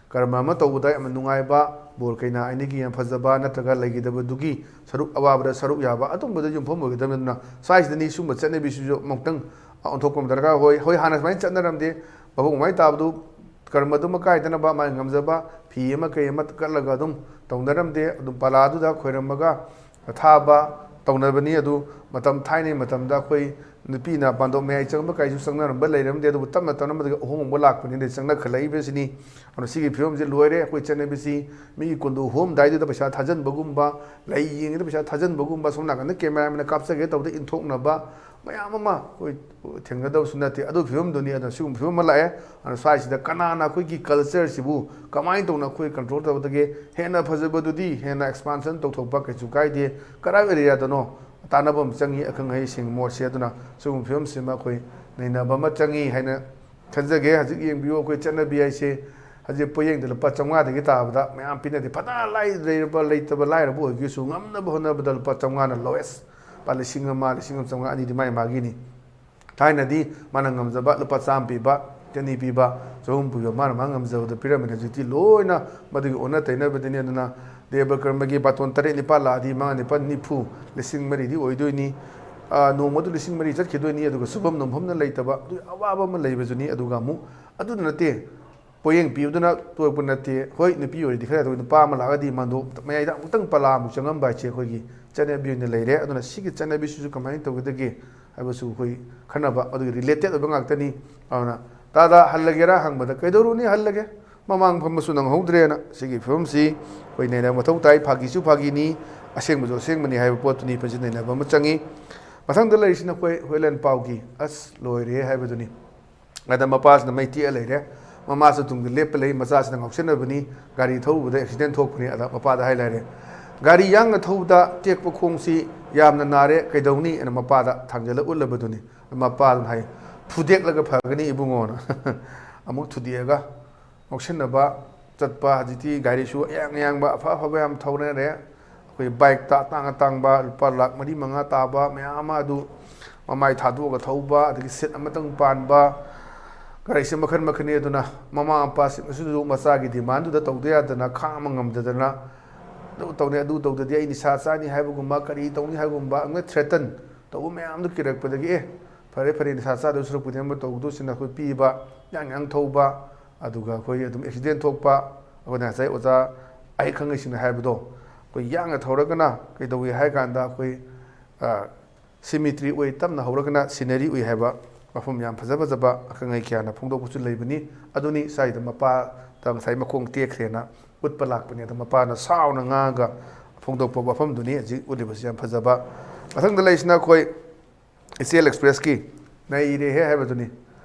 ꯀꯔꯃ ꯑꯃ ꯇꯧꯕꯗ ꯌꯥꯝꯅ ꯅꯨꯡꯉꯥꯏꯕ, ꯕꯣꯔ ꯀꯩꯅꯥ ꯑꯅꯤꯒꯤ ꯌꯥꯝ ꯐꯖꯕ, ꯅꯠꯇ꯭ꯔꯒ ꯂꯩꯈꯤꯗꯕꯗꯨꯒꯤ ꯁꯔꯨꯛ, ꯑꯋꯥꯕꯗ ꯁꯔꯨꯛ ꯌꯥꯕ, ꯑꯗꯨꯝꯕꯗ ꯌꯨꯝꯐꯝ ꯑꯣꯏꯒꯗꯕꯅꯤ꯫ ꯑꯗꯨꯅ ꯁ꯭ꯋꯥꯏꯁꯤꯗꯅꯤ ꯁꯨꯝꯕ ꯆꯠꯅꯕꯤꯁꯤꯁꯨ ꯑꯃꯨꯛꯇꯪ ꯑꯣꯟꯊꯣꯛꯄ ꯑꯃ ꯗꯔꯀꯥꯔ ꯑꯣꯏ꯫ ꯍꯣꯏ, ꯍꯥꯟꯅ ꯁꯨꯃꯥꯏꯅ ꯆꯠꯅꯔꯝꯗꯦ, ꯃꯐꯝ ꯑꯗꯨꯃꯥꯏꯅ ꯇꯥꯕꯗꯨ ꯀꯔꯃꯗꯨꯃ ꯀꯥꯏꯗꯅꯕ ꯃꯥꯒꯤ ꯉꯝꯖꯕ ꯐꯤ ꯑꯃ ꯀꯩ ꯑꯃ ꯀꯠꯂꯒ ꯑꯗꯨꯝ ꯇꯧꯅꯔꯝꯗꯦ꯫ ꯑꯗꯨꯝ ꯄꯂꯥꯗꯨꯗ ꯈꯣꯏꯔꯝꯃꯒ ꯊꯥꯕ ꯇꯧꯅꯕꯅꯤ꯫ ꯑꯗꯨ ꯃꯇꯝ, ꯊꯥꯏꯅꯒꯤ ꯃꯇꯝꯗ ꯑꯩꯈꯣꯏ ꯅꯨꯄꯤꯅ ꯄꯥꯟꯗꯣꯞ ꯃꯌꯥꯏ ꯆꯪꯕ ꯀꯥꯏꯁꯨ ꯆꯪꯅꯔꯝꯕ ꯂꯩꯔꯝꯗꯦ꯫ ꯑꯗꯨꯕꯨ ꯇꯞꯅ ꯇꯞꯅ ꯃꯗꯨꯒꯤ ꯑꯍꯣꯡꯕ ꯂꯥꯛꯄꯅꯤꯅ ꯆꯪꯅꯈꯠꯂꯛꯏꯕꯁꯤꯅꯤ꯫ ꯑꯗꯨꯅ ꯁꯤꯒꯤ ꯐꯤꯕꯝꯁꯤ ꯂꯣꯏꯔꯦ꯫ ꯑꯩꯈꯣꯏ ꯆꯠꯅꯕꯤꯁꯤ ꯃꯤꯒꯤ ꯀꯨꯟꯗꯣ ꯍꯣꯝꯗꯥꯏꯗꯨꯗ ꯄꯩꯁꯥ ꯊꯥꯖꯟꯕꯒꯨꯝꯕ, ꯂꯩ ꯌꯦꯡꯉꯤꯗ ꯄꯩꯁꯥ ꯊꯥꯖꯟꯕꯒꯨꯝꯕ, ꯁꯣꯝ ꯅꯥꯀꯟꯗ ꯀꯦꯃꯦꯔꯥꯃꯦꯟꯅ ꯀꯥꯞꯆꯒꯦ ꯇꯧꯕꯗ ꯏꯟꯊꯣꯛꯅꯕ ꯃꯌꯥꯝ ꯑꯃ ꯑꯩꯈꯣꯏ ꯊꯦꯡꯅꯗꯕꯁꯨ ꯅꯠꯇꯦ꯫ ꯑꯗꯨ ꯐꯤꯕꯝꯗꯨꯅꯤ꯫ ꯑꯗꯨꯅ ꯁꯤꯒꯨꯝꯕ ꯐꯤꯕꯝ ꯑꯃ ꯂꯥꯛꯑꯦ꯫ ꯑꯗꯨꯅ ꯁ꯭ꯋꯥꯏꯁꯤꯗ ꯀꯅꯥꯅ ꯑꯩꯈꯣꯏꯒꯤ culture ꯁꯤꯕꯨ ꯀꯃꯥꯏꯅ ꯇꯧꯅ ꯑꯩꯈꯣꯏ control ꯇꯧꯒꯗꯒꯦ? ꯍꯦꯟꯅ ꯐꯖꯕꯗꯨꯗꯤ ꯍꯦꯟꯅ expansion ꯇꯧꯊꯣꯛꯄ ꯀꯩꯁꯨ ꯀꯥꯏꯗꯦ꯫ ꯀꯔꯥꯏ area ꯗꯅꯣ ꯇꯥꯟꯅꯕ ꯑꯃ ꯆꯪꯉꯤ, ꯑꯈꯪ ꯑꯍꯩꯁꯤꯡ ꯃꯣꯠꯁꯦ꯫ ꯑꯗꯨꯅ ꯁꯤꯒꯨꯝꯕ ꯐꯤꯕꯝꯁꯤꯃ ꯑꯩꯈꯣꯏ ꯅꯩꯅꯕ ꯑꯃ ꯆꯪꯉꯤ ꯍꯥꯏꯅ ꯈꯟꯖꯒꯦ꯫ ꯍꯧꯖꯤꯛ ꯌꯦꯡꯕꯤꯌꯨ, ꯑꯩꯈꯣꯏ ꯆꯠꯅꯕꯤ ꯍꯥꯏꯁꯦ ꯍꯧꯖꯤꯛ ꯄꯣꯠꯌꯦꯡꯗ ꯂꯨꯄꯥ ꯆꯥꯝꯃꯉꯥꯗꯒꯤ ꯇꯥꯕꯗ ꯃꯌꯥꯝ ꯄꯤꯅꯗꯦ꯫ ꯐꯅ ꯂꯥꯏ-, ꯂꯩꯔꯕ, ꯂꯩꯇꯕ, ꯂꯥꯏꯔꯕ ꯑꯣꯏꯒꯦꯁꯨ ꯉꯝꯅꯕ ꯍꯣꯠꯅꯕꯗ ꯂꯨꯄꯥ ꯆꯥꯝꯃꯉꯥꯅ lowest꯫ ꯂꯨꯄꯥ ꯂꯤꯁꯤꯡ ꯑꯃ, ꯂꯤꯁꯤꯡ ꯑꯃ ꯆꯥꯝꯃꯉꯥ, ꯑꯅꯤꯗꯤ ꯃꯥꯏ ꯃꯥꯒꯤꯅꯤ꯫ ꯊꯥꯏꯅꯗꯤ ꯃꯥꯅ ꯉꯝꯖꯕ ꯂꯨꯄꯥ ꯆꯥꯝꯃ ꯄꯤꯕ, ꯆꯅꯤ ꯄꯤꯕ, ꯆꯍꯨꯝ ꯄꯤꯕ, ꯃꯥꯅ ꯃꯥ ꯉꯝꯖꯕꯗ ꯄꯤꯔꯝꯕꯅꯤ꯫ ꯍꯧꯖꯤꯛꯇꯤ ꯂꯣꯏꯅ ꯃꯗꯨꯒꯤ ꯑꯣꯟꯅ ꯇꯩꯅꯕꯗꯅꯤ꯫ ꯑꯗꯨꯅ ꯗꯦꯕ ꯀꯔꯃꯒꯤ ꯕꯥꯇꯣꯟ ꯇꯔꯦꯠ ꯅꯤꯄꯥꯜ ꯂꯥꯛꯑꯗꯤ ꯃꯉꯥ ꯅꯤꯄꯥꯜ ꯅꯤꯐꯨ, ꯂꯤꯁꯤꯡ ꯃꯔꯤꯗꯤ ꯑꯣꯏꯗꯣꯏꯅꯤ꯫ ꯑ, ꯅꯣꯡꯃꯗꯨ ꯂꯤꯁꯤꯡ ꯃꯔꯤ ꯆꯠꯈꯤꯗꯣꯏꯅꯤ, ꯑꯗꯨꯒ ꯁꯨꯐꯝ ꯅꯣꯝꯐꯝꯅ ꯂꯩꯇꯕ, ꯑꯗꯨꯒꯤ ꯑꯋꯥꯕ ꯑꯃ ꯂꯩꯕꯗꯨꯅꯤ꯫ ꯑꯗꯨꯒ ꯑꯃꯨꯛ ꯑꯗꯨꯗ ꯅꯠꯇꯦ, ꯄꯣꯌꯦꯡ ꯄꯤꯕꯗꯨꯅ ꯇꯣꯛꯄ ꯅꯠꯇꯦ꯫ ꯍꯣꯏ, ꯅꯨꯄꯤ ꯑꯣꯏꯔꯗꯤ ꯈꯔ ꯇꯧꯏ, ꯅꯨꯄꯥ ꯑꯃ ꯂꯥꯛꯑꯒꯗꯤ ꯃꯥꯗꯣ ꯃꯌꯥꯏꯗ ꯑꯃꯨꯛꯇꯪ ꯄꯂꯥ ꯑꯃꯨꯛ ꯆꯪꯉꯝꯕ ꯍꯥꯏꯁꯦ ꯑꯩꯈꯣꯏꯒꯤ ꯆꯠꯅꯕꯤ ꯑꯣꯏꯅ ꯂꯩꯔꯦ꯫ ꯑꯗꯨꯅ ꯁꯤꯒꯤ ꯆꯠꯅꯕꯤꯁꯤꯁꯨ ꯀꯃꯥꯏꯅ ꯇꯧꯒꯗꯒꯦ ꯍꯥꯏꯕꯁꯨ ꯑꯩꯈꯣꯏ ꯈꯟꯅꯕ, ꯑꯗꯨꯒꯤ ꯔꯤꯂꯦꯇꯦꯠ ꯑꯣꯏꯕ ꯉꯥꯛꯇꯅꯤ꯫ ꯑꯗꯨꯅ, "ꯇꯥꯗ, ꯍꯜꯂꯒꯦꯔꯥ?" ꯍꯪꯕꯗ, "ꯀꯩꯗꯧꯔꯨꯅꯤ, ꯍꯜꯂꯒꯦ, ꯃꯃꯥꯡ ꯐꯝꯕꯁꯨ ꯅꯪꯍꯧꯗ꯭ꯔꯦꯅ"꯫ ꯁꯤꯒꯤ ꯐꯤꯕꯝꯁꯤ ꯑꯩꯈꯣꯏ ꯅꯩꯅꯕ ꯃꯊꯧ ꯇꯥꯏ꯫ ꯐꯥꯒꯤꯁꯨ ꯐꯥꯒꯤꯅꯤ, ꯑꯁꯦꯡꯕꯁꯨ ꯑꯁꯦꯡꯕꯅꯤ ꯍꯥꯏꯕ ꯄꯣꯠꯇꯨꯅꯤ ꯐꯖꯅ ꯅꯩꯅꯕ ꯑꯃ ꯆꯪꯉꯤ꯫ ꯃꯊꯪꯗ ꯂꯩꯔꯤꯁꯤꯅ ꯑꯩꯈꯣꯏ ꯍꯨꯏꯂꯦꯟ ꯄꯥꯎꯒꯤ "ꯑꯁ, ꯂꯣꯏꯔꯦ" ꯍꯥꯏꯕꯗꯨꯅꯤ꯫ ꯑꯗ ꯃꯄꯥꯁꯤꯅ ꯃꯩ ꯇꯦꯛꯑ ꯂꯩꯔꯦ, ꯃꯃꯥꯁꯨ ꯇꯨꯡꯗ ꯂꯦꯞꯄ ꯂꯩ, ꯃꯆꯥꯁꯤꯅ ꯉꯥꯎꯁꯟꯅꯕꯅꯤ, ꯒꯥꯔꯤ ꯊꯧꯔꯨꯕꯗ ꯑꯦꯛꯁꯤꯗꯦꯟ ꯊꯣꯛꯄꯅꯤ꯫ ꯑꯗ ꯃꯄꯥꯗ ꯍꯥꯏ ꯂꯩꯔꯦ, "ꯒꯥꯔꯤ ꯌꯥꯡꯅ ꯊꯧꯕꯗ ꯇꯦꯛꯄ ꯈꯣꯡꯁꯤ ꯌꯥꯝꯅ ꯅꯥꯔꯦ, ꯀꯩꯗꯧꯅꯤ?" ꯑꯅ ꯃꯄꯥꯗ ꯊꯥꯡꯖꯜꯂ ꯎꯠꯂꯕꯗꯨꯅꯤ꯫ ꯃꯄꯥꯗꯨꯅ ꯍꯥꯏ, "ꯐꯨꯗꯦꯛꯂꯒ ꯐꯒꯅꯤ ꯏꯕꯨꯡꯉꯣꯅ"꯫ ꯑꯃꯨꯛ ꯊꯨꯗꯦꯛꯑꯒ ꯉꯥꯎꯁꯟꯅꯕ ꯆꯠꯄ꯫ ꯍꯧꯖꯤꯛꯇꯤ ꯒꯥꯔꯤꯁꯨ ꯑꯌꯥꯡ ꯑꯌꯥꯡꯕ ꯑꯐ ꯑꯐꯕ ꯌꯥꯝ ꯊꯧꯅꯔꯦ꯫ ꯑꯩꯈꯣꯏ ꯕꯥꯏꯛꯇ ꯑꯇꯥꯡ ꯑꯇꯥꯡꯕ ꯂꯨꯄꯥ ꯂꯥꯛ ꯃꯔꯤ ꯃꯉꯥ ꯇꯥꯕ ꯃꯌꯥꯝ ꯑꯃ ꯑꯗꯨ ꯃꯃꯥꯏ ꯊꯥꯗꯣꯛꯑꯒ ꯊꯧꯕ, ꯑꯗꯒꯤ ꯁꯤꯠ ꯑꯃꯇꯪ ꯄꯥꯟꯕ, ꯒꯥꯔꯤꯁꯦ ꯃꯈꯜ ꯃꯈꯜꯅꯤ꯫ ꯑꯗꯨꯅ ꯃꯃꯥ ꯃꯄꯥꯁꯤꯡ ꯑꯁꯤꯁꯨ ꯃꯆꯥꯒꯤ ꯗꯤꯃꯥꯟꯗꯨꯗ ꯇꯧꯗ ꯌꯥꯗꯅ, ꯈꯥꯡꯕ ꯉꯝꯗꯗꯅ ꯑꯗꯨ ꯇꯧꯅꯤ, ꯑꯗꯨ ꯇꯧꯗꯗꯤ ꯑꯩ ꯅꯤꯁꯥ ꯆꯥꯅꯤ ꯍꯥꯏꯕꯒꯨꯝꯕ, ꯀꯔꯤ ꯇꯧꯅꯤ ꯍꯥꯏꯕꯒꯨꯝꯕ ꯑꯃ ꯊ꯭ꯔꯦꯇꯟ ꯇꯧꯕ ꯃꯌꯥꯝꯗꯨ ꯀꯤꯔꯛꯄꯗꯒꯤ, "ꯑꯦ, ꯐꯔꯦ ꯐꯔꯦ, ꯅꯤꯁꯥ ꯆꯥꯗꯧ ꯁꯔꯨꯛꯄꯨꯗꯤ ꯑꯃ ꯇꯧꯗꯧꯁꯤꯅ" ꯑꯩꯈꯣꯏ ꯄꯤꯕ, ꯌꯥꯡ ꯌꯥꯡ ꯊꯧꯕ, ꯑꯗꯨꯒ ꯑꯩꯈꯣꯏ ꯑꯗꯨꯝ ꯑꯦꯛꯁꯤꯗꯦꯟ ꯊꯣꯛꯄ꯫ ꯑꯩꯈꯣꯏꯅ ꯉꯁꯥꯏ ꯑꯣꯖꯥ ꯑꯍꯩ ꯈꯪꯉꯩꯁꯤꯡꯅ ꯍꯥꯏꯕꯗꯣ, ꯑꯩꯈꯣꯏ ꯌꯥꯡꯅ ꯊꯧꯔꯒꯅ ꯀꯩꯗꯧꯏ ꯍꯥꯏ ꯀꯥꯟꯗ ꯑꯩꯈꯣꯏ, ꯑ, ꯁꯤꯃꯤꯇ꯭ꯔꯤ ꯑꯣꯏ, ꯇꯞꯅ ꯍꯧꯔꯒꯅ ꯁꯤꯅꯔꯤ ꯑꯣꯏ ꯍꯥꯏꯕ ꯋꯥꯐꯝ ꯌꯥꯝ ꯐꯖ ꯐꯖꯕ ꯑꯈꯪ ꯑꯍꯩ ꯀꯌꯥꯅ ꯐꯣꯡꯗꯣꯛꯄꯁꯨ ꯂꯩꯕꯅꯤ꯫ ꯑꯗꯨꯅꯤ ꯁ꯭ꯋꯥꯏꯗ ꯃꯄꯥꯗ ꯉꯁꯥꯏ ꯃꯈꯣꯡ ꯇꯦꯛꯈ꯭ꯔꯦꯅ ꯎꯠꯄ ꯂꯥꯛꯄꯅꯤ꯫ ꯑꯗꯣ ꯃꯄꯥꯅ ꯁꯥꯎꯅ ꯉꯥꯡꯉꯒ ꯐꯣꯡꯗꯣꯛꯄ ꯋꯥꯐꯝꯗꯨꯅꯤ ꯍꯧꯖꯤꯛ ꯎꯠꯂꯤꯕꯁꯤ꯫ ꯌꯥꯝ ꯐꯖꯕ꯫ ꯃꯊꯪꯗ ꯂꯩꯔꯤꯁꯤꯅ ꯑꯩꯈꯣꯏ ꯏꯆꯦꯜ ꯑꯦꯛꯁꯄ꯭ꯔꯦꯁꯀꯤ "ꯅꯩꯔꯦꯍꯦ" ꯍꯥꯏꯕꯗꯨꯅꯤ꯫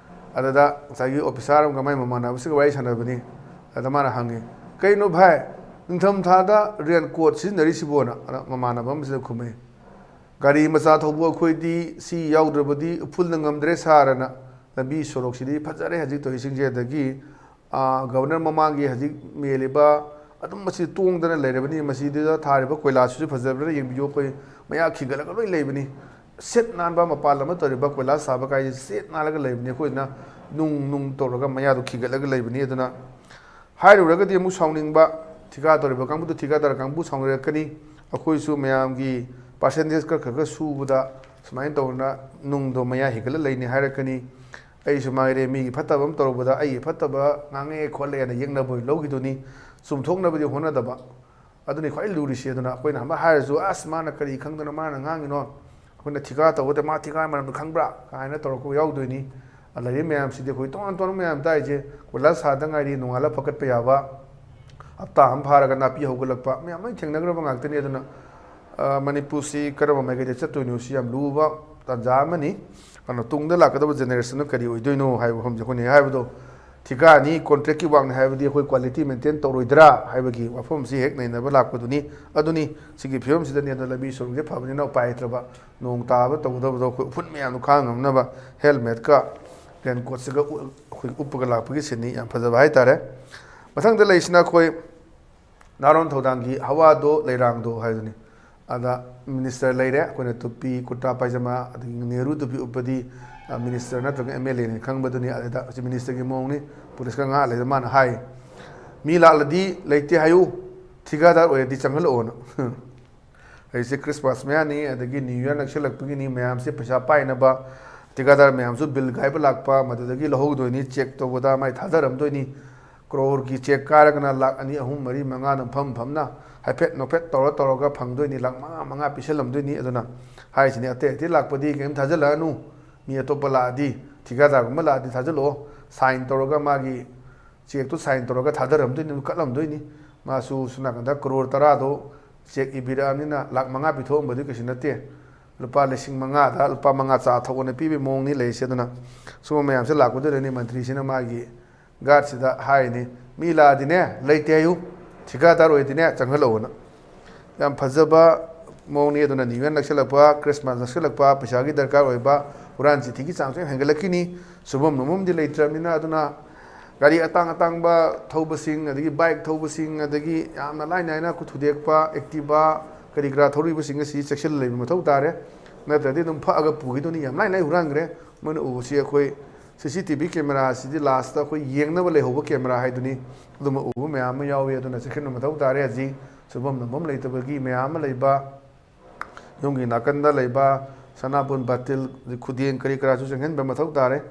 ꯑꯗꯨꯗ ꯉꯁꯥꯏꯒꯤ ꯑꯣꯐꯤꯁꯥꯔ ꯑꯃꯒ ꯃꯥꯏ ꯃꯃꯥꯟꯅꯕꯁꯤꯒ ꯋꯥꯔꯤ ꯁꯥꯟꯅꯕꯅꯤ꯫ ꯑꯗ ꯃꯥꯅ ꯍꯪꯉꯤ, "ꯀꯩꯅꯣ ꯚꯥꯏ, ꯅꯤꯡꯊꯝꯊꯥꯗ ꯔꯦꯟ ꯀꯣꯠ ꯁꯤꯖꯤꯟꯅꯔꯤꯁꯤꯕꯣꯅ?" ꯑꯗ ꯃꯃꯥꯟꯅꯕ ꯑꯃꯁꯤꯅ ꯈꯨꯝꯃꯛꯏ, "ꯒꯥꯔꯤ ꯃꯆꯥ ꯊꯧꯕ ꯑꯩꯈꯣꯏꯗꯤ ꯁꯤ ꯌꯥꯎꯗ꯭ꯔꯕꯗꯤ ꯎꯐꯨꯜꯅ ꯉꯝꯗ꯭ꯔꯦ ꯁꯥꯔꯅ꯫ ꯂꯝꯕꯤ ꯁꯣꯔꯣꯛꯁꯤꯗꯤ ꯐꯖꯔꯦ ꯍꯧꯖꯤꯛ ꯇꯧꯔꯤꯁꯤꯡꯁꯦ, ꯑꯗꯒꯤ, ꯑꯥ, ꯒꯕꯔꯅꯔ ꯃꯃꯥꯡꯒꯤ ꯍꯧꯖꯤꯛ ꯃꯦꯜꯂꯤꯕ ꯑꯗꯨꯝ ꯃꯁꯤ ꯇꯣꯡꯗꯅ ꯂꯩꯔꯕꯅꯤ꯫ ꯃꯁꯤꯗ ꯊꯥꯔꯤꯕ ꯀꯣꯏꯂꯥꯁꯁꯤꯁꯨ ꯐꯖꯕ꯭ꯔꯥ ꯌꯦꯡꯕꯤꯌꯨ꯫ ꯑꯩꯈꯣꯏ ꯃꯌꯥ ꯈꯤꯒꯠꯂꯒ ꯂꯣꯏ ꯂꯩꯕꯅꯤ꯫ ꯁꯤꯠ ꯅꯥꯟꯕ, ꯃꯄꯥꯟ ꯂꯝꯗ ꯇꯧꯔꯤꯕ ꯀꯣꯏꯂꯥꯁ ꯊꯥꯕ ꯀꯥꯏꯁꯦ ꯁꯤꯠ ꯅꯥꯜꯂꯒ ꯂꯩꯕꯅꯤ꯫ ꯑꯩꯈꯣꯏꯅ ꯅꯨꯡ, ꯅꯨꯡ ꯇꯧꯔꯒ ꯃꯌꯥꯗꯣ ꯈꯤꯒꯠꯂꯒ ꯂꯩꯕꯅꯤ꯫ ꯑꯗꯨꯅ ꯍꯥꯏꯔꯨꯔꯒꯗꯤ ꯑꯃꯨꯛ ꯁꯥꯎꯅꯤꯡꯕ, ꯊꯤꯀꯥ ꯇꯧꯔꯤꯕ ꯀꯥꯡꯕꯨꯗꯨ ꯊꯤꯀꯥꯗꯥꯔ ꯀꯥꯡꯕꯨ ꯁꯥꯎꯅꯤꯡꯔꯛꯀꯅꯤ꯫ ꯑꯩꯈꯣꯏꯁꯨ ꯃꯌꯥꯝꯒꯤ ꯄꯥꯔꯁꯦꯟꯇꯦꯖ ꯈꯔ ꯈꯔ ꯈꯔ ꯁꯨꯕꯗ ꯁꯨꯃꯥꯏꯅ ꯇꯧꯗꯅ ꯅꯨꯡꯗꯣ ꯃꯌꯥ ꯍꯤꯒꯠꯂ ꯂꯩꯅꯤ ꯍꯥꯏꯔꯛꯀꯅꯤ꯫ ꯑꯩꯁꯨ ꯃꯉꯥꯏꯔꯦ, ꯃꯤꯒꯤ ꯐꯠꯇꯕ ꯑꯃ ꯇꯧꯔꯨꯕꯗ ꯑꯩꯒꯤ ꯐꯠꯇꯕ ꯉꯥꯡꯉꯛꯑꯦ ꯈꯣꯠꯂꯦꯅ ꯌꯦꯛꯅꯕ ꯑꯣꯏꯅ ꯂꯧꯈꯤꯗꯨꯅꯤ꯫ ꯆꯨꯝꯊꯣꯛꯅꯕꯗꯤ ꯍꯣꯠꯅꯗꯕ꯫ ꯑꯗꯨꯅꯤ ꯈ꯭ꯋꯥꯏ ꯂꯨꯔꯤꯁꯦ꯫ ꯑꯗꯨꯅ ꯑꯩꯈꯣꯏꯅ ꯑꯃ ꯍꯥꯏꯔꯁꯨ, "ꯑꯁ, ꯃꯥꯅ ꯀꯔꯤ ꯈꯪꯗꯅ ꯃꯥꯅ ꯉꯥꯡꯉꯤꯅꯣ? ꯑꯩꯈꯣꯏꯅ ꯊꯤꯀꯥ ꯇꯧꯕꯗ ꯃꯥ ꯊꯤꯀꯥ ꯃꯔꯝꯗ ꯈꯪꯕ꯭ꯔꯥ?" ꯀꯥꯏꯅ ꯇꯧꯔꯛꯄ ꯌꯥꯎꯗꯣꯏꯅꯤ꯫ ꯑ, ꯂꯩꯔꯤꯕ ꯃꯌꯥꯝꯁꯤꯗꯤ ꯑꯩꯈꯣꯏ ꯇꯣꯉꯥꯟ ꯇꯣꯉꯥꯟꯕ ꯃꯌꯥꯝ ꯇꯥꯏꯁꯦ꯫ ꯀꯣꯏꯂꯥꯁ ꯊꯥꯗ ꯉꯥꯏꯔꯤ, ꯅꯣꯡꯉꯥꯜꯂ ꯐꯒꯠꯄ ꯌꯥꯕ, ꯍꯞꯇꯥ ꯑꯃ ꯐꯥꯔꯒ ꯅꯥꯄꯤ ꯍꯧꯒꯠꯂꯛꯄ, ꯃꯌꯥꯝ ꯂꯣꯏ ꯊꯦꯡꯅꯈ꯭ꯔꯕ ꯉꯥꯛꯇꯅꯤ꯫ ꯑꯗꯨꯅ, ꯑ, ꯃꯅꯤꯄꯨꯔꯁꯤ ꯀꯔꯝꯕ ꯃꯥꯏꯀꯩꯗ ꯆꯠꯇꯣꯏꯅꯣ, ꯁꯤ ꯌꯥꯝ ꯂꯨꯕ ꯇꯥꯟꯖꯥ ꯑꯃꯅꯤ꯫ ꯑꯗꯨꯅ ꯇꯨꯡꯗ ꯂꯥꯛꯀꯗꯕ ꯖꯦꯅꯦꯔꯦꯁꯟꯅ ꯀꯔꯤ ꯑꯣꯏꯗꯣꯏꯅꯣ ꯍꯥꯏꯕ ꯋꯥꯐꯝꯁꯦ ꯑꯩꯈꯣꯏꯅ ꯍꯦꯛ ꯍꯥꯏꯕꯗꯣ, ꯊꯤꯀꯥꯅꯤ, ꯀꯣꯟꯇ꯭ꯔꯦꯛꯀꯤ ꯋꯥꯛꯅꯤ ꯍꯥꯏꯕꯗꯤ ꯑꯩꯈꯣꯏ ꯀ꯭ꯋꯥꯂꯤꯇꯤ ꯃꯦꯟꯇꯦꯟ ꯇꯧꯔꯣꯏꯗ꯭ꯔꯥ ꯍꯥꯏꯕꯒꯤ ꯋꯥꯐꯝꯁꯤ ꯍꯦꯛ ꯅꯩꯅꯕ ꯂꯥꯛꯄꯗꯨꯅꯤ꯫ ꯑꯗꯨꯅꯤ, ꯁꯤꯒꯤ ꯐꯤꯕꯝꯁꯤꯗꯅꯤ꯫ ꯑꯗꯨꯅ ꯂꯝꯕꯤ ꯁꯣꯔꯣꯛꯁꯦ ꯐꯕꯅꯤꯅ ꯎꯄꯥꯏ ꯂꯩꯇ꯭ꯔꯕ, ꯅꯣꯡ ꯇꯥꯕ ꯇꯧꯒꯗꯕꯗꯣ ꯑꯩꯈꯣꯏ ꯎꯐꯨꯟ ꯃꯌꯥꯝꯗꯣ ꯈꯥꯡ ꯉꯝꯅꯕ ꯍꯦꯜꯃꯦꯠꯀ ꯔꯦꯟꯀꯣꯠꯁꯤꯒ ꯎ-, ꯑꯩꯈꯣꯏ ꯎꯞꯄꯒ ꯂꯥꯛꯄꯒꯤ ꯁꯤꯟꯅꯤ꯫ ꯌꯥꯝ ꯐꯖꯕ ꯍꯥꯏꯇꯥꯔꯦ꯫ ꯃꯊꯪꯗ ꯂꯩꯁꯤꯅ ꯑꯩꯈꯣꯏ ꯅꯥꯔꯣꯟ ꯊꯧꯗꯥꯡꯒꯤ ꯍꯋꯥꯗꯣ ꯂꯩꯔꯥꯡꯗꯣ ꯍꯥꯏꯗꯨꯅꯤ꯫ ꯑꯗ ꯃꯤꯅꯤꯁꯇꯔ ꯂꯩꯔꯦ, ꯑꯩꯈꯣꯏꯅ ꯇꯨꯄꯤ, ꯀꯨꯔꯇꯥ ꯄꯥꯏꯖꯃꯥ, ꯑꯗꯒꯤ ꯅꯦꯍꯔꯨ ꯇꯨꯄꯤ ꯎꯞꯄꯗꯤ, ꯑ, ꯃꯤꯅꯤꯁꯇꯔ ꯅꯠꯇ꯭ꯔꯒ ꯑꯦꯝ ꯑꯦꯜ ꯑꯦꯅꯤ ꯈꯪꯕꯗꯨꯅꯤ꯫ ꯑꯗꯩꯗ ꯍꯧꯖꯤꯛ ꯃꯤꯅꯤꯁꯇꯔꯒꯤ ꯃꯑꯣꯡꯅꯤ꯫ ꯄꯨꯂꯤꯁꯀ ꯉꯥꯛ ꯂꯩꯗ ꯃꯥꯅ ꯍꯥꯏ, "ꯃꯤ ꯂꯥꯛꯂꯗꯤ ꯂꯩꯇꯦ ꯍꯥꯏꯌꯨ, ꯊꯤꯀꯥꯗꯥꯔ ꯑꯣꯏꯔꯗꯤ ꯆꯪꯍꯜꯂꯛꯑꯣꯅ"꯫ ꯍꯧꯖꯤꯛꯁꯦ ꯈ꯭ꯔꯤꯁꯃꯥꯁ ꯃꯌꯥꯅꯤ, ꯑꯗꯒꯤ ꯅ꯭ꯌꯨ ꯌꯔ ꯅꯛꯁꯤꯜꯂꯛꯄꯒꯤꯅꯤ, ꯃꯌꯥꯝꯁꯦ ꯄꯩꯁꯥ ꯄꯥꯏꯅꯕ ꯊꯤꯀꯥꯗꯥꯔ ꯃꯌꯥꯝꯁꯨ ꯕꯤꯜ ꯀꯥꯏꯕ ꯂꯥꯛꯄ, ꯃꯗꯨꯗꯒꯤ ꯂꯧꯍꯧꯗꯣꯏꯅꯤ꯫ ꯆꯦꯛ ꯇꯧꯕꯗ ꯃꯥꯏ ꯊꯥꯗꯔꯝꯗꯣꯏꯅꯤ꯫ ꯀ꯭ꯔꯣꯔꯒꯤ ꯆꯦꯛ ꯀꯥꯏꯔꯒꯅ ꯂꯥꯛ ꯑꯅꯤ, ꯑꯍꯨꯝ, ꯃꯔꯤ, ꯃꯉꯥ ꯑꯗꯨꯝ ꯐꯝ ꯐꯝꯅ ꯍꯥꯏꯐꯦꯠ ꯅꯣꯐꯦꯠ ꯇꯧꯔ ꯇꯧꯔꯒ ꯐꯪꯗꯣꯏꯅꯤ꯫ ꯂꯥꯛ ꯃꯉꯥ, ꯃꯉꯥ ꯄꯤꯁꯜꯂꯝꯗꯣꯏꯅꯤ꯫ ꯑꯗꯨꯅ ꯍꯥꯏꯁꯤꯅꯤ, ꯑꯇꯩ ꯑꯇꯩ ꯂꯥꯛꯄꯗꯤ ꯀꯔꯤꯝ ꯊꯥꯖꯤꯜꯂꯛꯑꯅꯨ꯫ ꯃꯤ ꯑꯇꯣꯞꯄ ꯂꯥꯛꯑꯗꯤ, ꯊꯤꯀꯥꯗꯥꯔꯒꯨꯝꯕ ꯂꯥꯛꯑꯗꯤ ꯊꯥꯖꯤꯜꯂꯛꯑꯣ꯫ ꯁꯥꯏꯟ ꯇꯧꯔꯒ ꯃꯥꯒꯤ ꯆꯦꯛꯇꯨ ꯁꯥꯏꯟ ꯇꯧꯔꯒ ꯊꯥꯗꯔꯝꯗꯣꯏꯅꯤ, ꯀꯠꯂꯝꯗꯣꯏꯅꯤ꯫ ꯃꯥꯁꯨ ꯁꯣꯝ ꯅꯥꯀꯟꯗ ꯀ꯭ꯔꯣꯔ ꯇꯔꯥꯗꯣ ꯆꯦꯛ ꯏꯕꯤꯔꯛꯑꯕꯅꯤꯅ ꯂꯥꯛ ꯃꯉꯥ ꯄꯤꯊꯣꯛꯑꯝꯕꯗꯨ ꯀꯩꯁꯨ ꯅꯠꯇꯦ꯫ ꯂꯨꯄꯥ ꯂꯤꯁꯤꯡ ꯃꯉꯥꯗ ꯂꯨꯄꯥ ꯃꯉꯥ ꯆꯥ ꯊꯛꯑꯣꯅ ꯄꯤꯕꯒꯤ ꯃꯑꯣꯡꯅꯤ ꯂꯩꯔꯤꯁꯦ꯫ ꯑꯗꯨꯅ ꯁꯨꯝꯕ ꯃꯌꯥꯝꯁꯦ ꯂꯥꯛꯄꯗꯨꯗꯅꯤ ꯃꯟꯇ꯭ꯔꯤꯁꯤꯅ ꯃꯥꯒꯤ ꯒꯥꯔꯗꯁꯤꯗ ꯍꯥꯏꯔꯤꯅꯤ, "ꯃꯤ ꯂꯥꯛꯑꯗꯤꯅꯦ ꯂꯩꯇꯦ ꯍꯥꯏꯌꯨ, ꯊꯤꯀꯥꯗꯥꯔ ꯑꯣꯏꯔꯗꯤꯅꯦ ꯆꯪꯍꯜꯂꯛꯑꯣꯅ"꯫ ꯌꯥꯝ ꯐꯖꯕ ꯃꯑꯣꯡꯅꯤ꯫ ꯑꯗꯨꯅ ꯅ꯭ꯌꯨ ꯌꯔ ꯅꯛꯁꯤꯜꯂꯛꯄ, ꯈ꯭ꯔꯤꯁꯃꯥꯁ ꯅꯛꯁꯤꯜꯂꯛꯄ, ꯄꯩꯁꯥꯒꯤ ꯗꯔꯀꯥꯔ ꯑꯣꯏꯕ, ꯍꯨꯔꯥꯟ ꯆꯤꯊꯤꯒꯤ ꯆꯥꯡꯁꯨ ꯌꯥꯝ ꯍꯦꯟꯒꯠꯂꯛꯈꯤꯅꯤ꯫ ꯁꯨꯐꯝ ꯅꯣꯝꯐꯝꯗꯤ ꯂꯩꯇ꯭ꯔꯕꯅꯤꯅ꯫ ꯑꯗꯨꯅ ꯒꯥꯔꯤ ꯑꯇꯥꯡ ꯑꯇꯥꯡꯕ ꯊꯧꯕꯁꯤꯡ, ꯑꯗꯒꯤ ꯕꯥꯏꯛ ꯊꯧꯕꯁꯤꯡ, ꯑꯗꯒꯤ ꯌꯥꯝꯅ ꯂꯥꯏ ꯂꯥꯏꯅ ꯈꯨꯠ ꯊꯨꯗꯦꯛꯄ, ꯑꯦꯛꯇꯤꯚꯥ, ꯀꯔꯤ ꯀꯔꯥ ꯊꯧꯔꯤꯕꯁꯤꯡ ꯑꯁꯤ ꯆꯦꯛꯁꯤꯜꯂ ꯂꯩꯕ ꯃꯊꯧ ꯇꯥꯔꯦ꯫ ꯅꯠꯇ꯭ꯔꯗꯤ ꯑꯗꯨꯝ ꯐꯛꯑꯒ ꯄꯨꯈꯤꯗꯨꯅꯤ꯫ ꯌꯥꯝ ꯂꯥꯏ ꯂꯥꯏ ꯍꯨꯔꯥꯟꯈ꯭ꯔꯦ꯫ ꯃꯣꯏꯅ ꯎꯕꯁꯤ ꯑꯩꯈꯣꯏ ꯁꯤ ꯁꯤ ꯇꯤ ꯚꯤ ꯀꯦꯃꯦꯔꯥ ꯑꯁꯤꯗꯤ ꯂꯥꯁꯇ ꯑꯩꯈꯣꯏ ꯌꯦꯡꯅꯕ ꯂꯩꯍꯧꯕ ꯀꯦꯃꯦꯔꯥ ꯍꯥꯏꯗꯨꯅꯤ꯫ ꯑꯗꯨꯝꯕ ꯎꯕ ꯃꯌꯥꯝ ꯑꯃ ꯌꯥꯎꯏ꯫ ꯑꯗꯨꯅ ꯆꯦꯛꯁꯤꯟꯕ ꯃꯊꯧ ꯇꯥꯔꯦ꯫ ꯍꯧꯖꯤꯛ ꯁꯨꯐꯝ ꯅꯣꯝꯐꯝ ꯂꯩꯇꯕꯒꯤ ꯃꯌꯥꯝ ꯑꯃ ꯂꯩꯕ, ꯌꯨꯝꯒꯤ ꯅꯥꯀꯟꯗ ꯂꯩꯕ ꯁꯅꯥꯕꯨꯟ, ꯕꯥꯇꯤꯜ, ꯈꯨꯗꯦꯡ ꯀꯔꯤ ꯀꯔꯥꯁꯨ ꯆꯪꯍꯟꯕ ꯃꯊꯧ ꯇꯥꯔꯦ꯫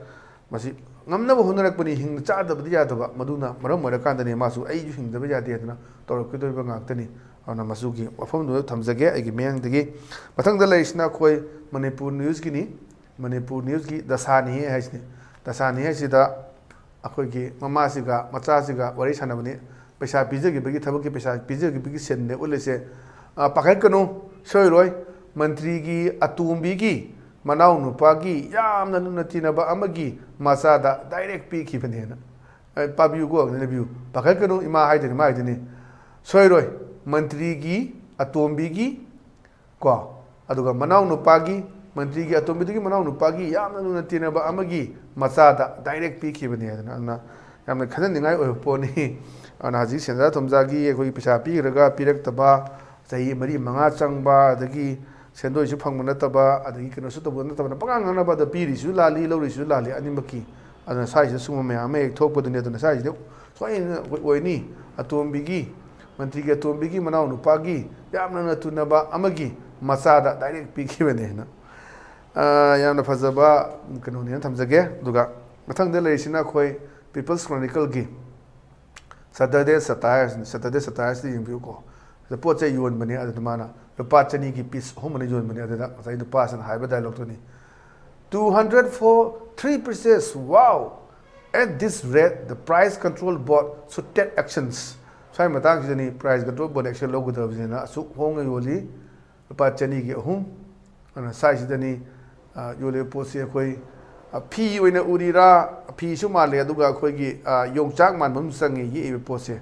ꯃꯁꯤ ꯉꯝꯅꯕ ꯍꯣꯠꯅꯔꯛꯄꯅꯤ, ꯍꯤꯡꯅ ꯆꯥꯗꯕꯗꯤ ꯌꯥꯗꯕ꯫ ꯃꯗꯨꯅ ꯃꯔꯝ ꯑꯣꯏꯔꯀꯥꯟꯗꯅꯤ ꯃꯥꯁꯨ "ꯑꯩꯁꯨ ꯍꯤꯡꯗꯕ ꯌꯥꯗꯦ" ꯍꯥꯏꯗꯅ ꯇꯧꯔꯛꯀꯗꯧꯔꯤꯕ ꯉꯥꯛꯇꯅꯤ꯫ ꯑꯗꯨꯅ ꯃꯁꯤꯒꯤ ꯋꯥꯐꯝꯗꯨ ꯊꯝꯖꯒꯦ ꯑꯩꯒꯤ ꯃꯤꯌꯥꯝꯗꯒꯤ꯫ ꯃꯊꯪꯗ ꯂꯩꯔꯤꯁꯤꯅ ꯑꯩꯈꯣꯏ ꯃꯅꯤꯄꯨꯔ ꯅ꯭ꯌꯨꯁꯀꯤꯅꯤ꯫ ꯃꯅꯤꯄꯨꯔ ꯅ꯭ꯌꯨꯁꯀꯤ ꯗꯁꯥꯅꯤ ꯍꯥꯏꯁꯤꯅꯤ꯫ ꯗꯁꯥꯅꯤ ꯍꯥꯏꯁꯤꯗ ꯑꯩꯈꯣꯏꯒꯤ ꯃꯃꯥꯁꯤꯒ ꯃꯆꯥꯁꯤꯒ ꯋꯥꯔꯤ ꯁꯥꯟꯅꯕꯅꯤ꯫ ꯄꯩꯁꯥ ꯄꯤꯖꯈꯤꯕꯒꯤ, ꯊꯕꯛꯀꯤ ꯄꯩꯁꯥ ꯄꯤꯖꯈꯤꯕꯒꯤ ꯁꯤꯟꯅꯦ ꯎꯠꯂꯤꯁꯦ꯫ "ꯑ, ꯄꯥꯈꯠꯀꯅꯨ, ꯁꯣꯏꯔꯣꯏ꯫ ꯃꯟꯇ꯭ꯔꯤꯒꯤ ꯑꯇꯣꯝꯕꯤꯒꯤ ꯃꯅꯥꯎ ꯅꯨꯄꯥꯒꯤ ꯌꯥꯝꯅ ꯂꯨꯅ ꯇꯤꯟꯅꯕ ꯑꯃꯒꯤ ꯃꯆꯥꯗ ꯗꯥꯏꯔꯦꯛ ꯄꯤꯈꯤꯕꯅꯦꯅ"꯫ ꯑ, ꯄꯥꯕꯤꯌꯨꯀꯣ, ꯅꯩꯅꯕꯤꯌꯨ꯫ "ꯄꯥꯈꯠꯀꯅꯨ", ꯏꯃꯥ ꯍꯥꯏꯗꯣꯏꯅꯤ, ꯃꯥ ꯍꯥꯏꯗꯣꯏꯅꯤ꯫ "ꯁꯣꯏꯔꯣꯏ, ꯃꯟꯇ꯭ꯔꯤꯒꯤ ꯑꯇꯣꯝꯕꯤꯒꯤ", ꯀꯣ, ꯑꯗꯨꯒ ꯃꯅꯥꯎ ꯅꯨꯄꯥꯒꯤ, ꯃꯟꯇ꯭ꯔꯤꯒꯤ ꯑꯇꯣꯝꯕꯤꯗꯨꯒꯤ ꯃꯅꯥꯎ ꯅꯨꯄꯥꯒꯤ ꯌꯥꯝꯅ ꯂꯨꯅ ꯇꯤꯟꯅꯕ ꯑꯃꯒꯤ ꯃꯆꯥꯗ ꯗꯥꯏꯔꯦꯛ ꯄꯤꯈꯤꯕꯅꯦ꯫ ꯑꯗꯨꯅ, ꯑꯗꯨꯅ ꯌꯥꯝꯅ ꯈꯟꯅꯅꯤꯡꯉꯥꯏ ꯑꯣꯏꯕ ꯄꯣꯠꯅꯤ꯫ ꯑꯗꯨꯅ ꯍꯧꯖꯤꯛ ꯁꯦꯟꯖꯥ ꯊꯨꯝꯖꯥꯒꯤ ꯑꯩꯈꯣꯏꯒꯤ ꯄꯩꯁꯥ ꯄꯤꯈ꯭ꯔꯒ ꯄꯤꯔꯛꯇꯕ, ꯆꯍꯤ ꯃꯔꯤ ꯃꯉꯥ ꯆꯪꯕ, ꯑꯗꯒꯤ ꯁꯦꯟꯗꯣꯏꯁꯨ ꯐꯪꯕ ꯅꯠꯇꯕ, ꯑꯗꯒꯤ ꯀꯩꯅꯣꯁꯨ ꯇꯧꯕ ꯅꯠꯇꯕꯅ ꯄꯉꯥꯡ ꯉꯥꯡꯅꯕ, ꯑꯗ ꯄꯤꯔꯤꯁꯨ ꯂꯥꯜꯂꯤ, ꯂꯧꯔꯤꯁꯨ ꯂꯥꯜꯂꯤ, ꯑꯅꯤꯃꯛꯀꯤ꯫ ꯑꯗꯨꯅ ꯁ꯭ꯋꯥꯏꯁꯤꯗ ꯁꯤꯒꯨꯝꯕ ꯃꯌꯥꯝ ꯑꯃ ꯍꯦꯛ ꯊꯣꯛꯄꯗꯨꯅꯤ꯫ ꯑꯗꯨꯅ ꯁ꯭ꯋꯥꯏꯁꯤꯗ ꯁꯣꯏꯗꯅ ꯑꯣꯏꯅꯤ꯫ ꯑꯇꯣꯝꯕꯤꯒꯤ, ꯃꯟꯇ꯭ꯔꯤꯒꯤ ꯑꯇꯣꯝꯕꯤꯒꯤ ꯃꯅꯥꯎ ꯅꯨꯄꯥꯒꯤ ꯌꯥꯝꯅ ꯇꯨꯅꯕ ꯑꯃꯒꯤ ꯃꯆꯥꯗ ꯗꯥꯏꯔꯦꯛ ꯄꯤꯈꯤꯕꯅꯦꯅ꯫ ꯑ, ꯌꯥꯝꯅ ꯐꯖꯕ ꯀꯩꯅꯣꯅꯦꯅ ꯊꯝꯖꯒꯦ꯫ ꯑꯗꯨꯒ ꯃꯊꯪꯗ ꯂꯩꯔꯤꯁꯤꯅ ꯑꯩꯈꯣꯏ ꯄꯤꯄꯜꯁ ꯀ꯭ꯔꯣꯅꯤꯀꯜꯒꯤ ꯁꯇꯔꯗꯦ ꯁꯇꯥꯌꯔꯁꯅꯤ꯫ ꯁꯇꯔꯗꯦ ꯁꯇꯥꯌꯔꯁꯇ ꯌꯦꯡꯕꯤꯌꯨꯀꯣ꯫ ꯑꯗ ꯄꯣꯠ ꯆꯩ ꯌꯣꯟꯕꯅꯦ꯫ ꯑꯗꯨꯗ ꯃꯥꯅ ꯂꯨꯄꯥ ꯆꯅꯤꯒꯤ ꯄꯤꯁ ꯑꯍꯨꯝ ꯑꯅ ꯌꯣꯟꯕꯅꯦ꯫ ꯑꯗꯨꯗ ꯉꯁꯥꯏ ꯅꯨꯄꯥꯁꯤꯅ ꯍꯥꯏꯕ ꯗꯥꯏꯂꯣꯛꯇꯨꯅꯤ, "Two hundred for three pieces, wow! At this rate, the price control board should take actions." ꯁ꯭ꯋꯥꯏ ꯃꯇꯥꯡꯁꯤꯗꯅꯤ ꯄ꯭ꯔꯥꯏꯁ ꯀꯟꯇ꯭ꯔꯣꯜ ꯕꯣꯔꯗ ꯑꯦꯛꯁꯟ ꯂꯧꯒꯗꯕꯁꯤꯅ ꯑꯁꯨꯛ ꯍꯣꯡꯅ ꯌꯣꯜꯂꯤ, ꯂꯨꯄꯥ ꯆꯅꯤꯒꯤ ꯑꯍꯨꯝ꯫ ꯑꯗꯨꯅ ꯁ꯭ꯋꯥꯏꯁꯤꯗꯅꯤ, ꯑ, ꯌꯣꯜꯂꯤꯕ ꯄꯣꯠꯁꯤ ꯑꯩꯈꯣꯏ, ꯑ, ꯐꯤ ꯑꯣꯏꯅ ꯎꯔꯤꯔꯥ? ꯐꯤꯁꯨ ꯃꯥꯜꯂꯦ, ꯑꯗꯨꯒ ꯑꯩꯈꯣꯏꯒꯤ, ꯑ, ꯌꯣꯡꯆꯥꯛ ꯃꯥꯟꯕ ꯑꯃꯁꯨ ꯆꯪꯉꯦ ꯌꯦꯛꯏꯕ ꯄꯣꯠꯁꯦ꯫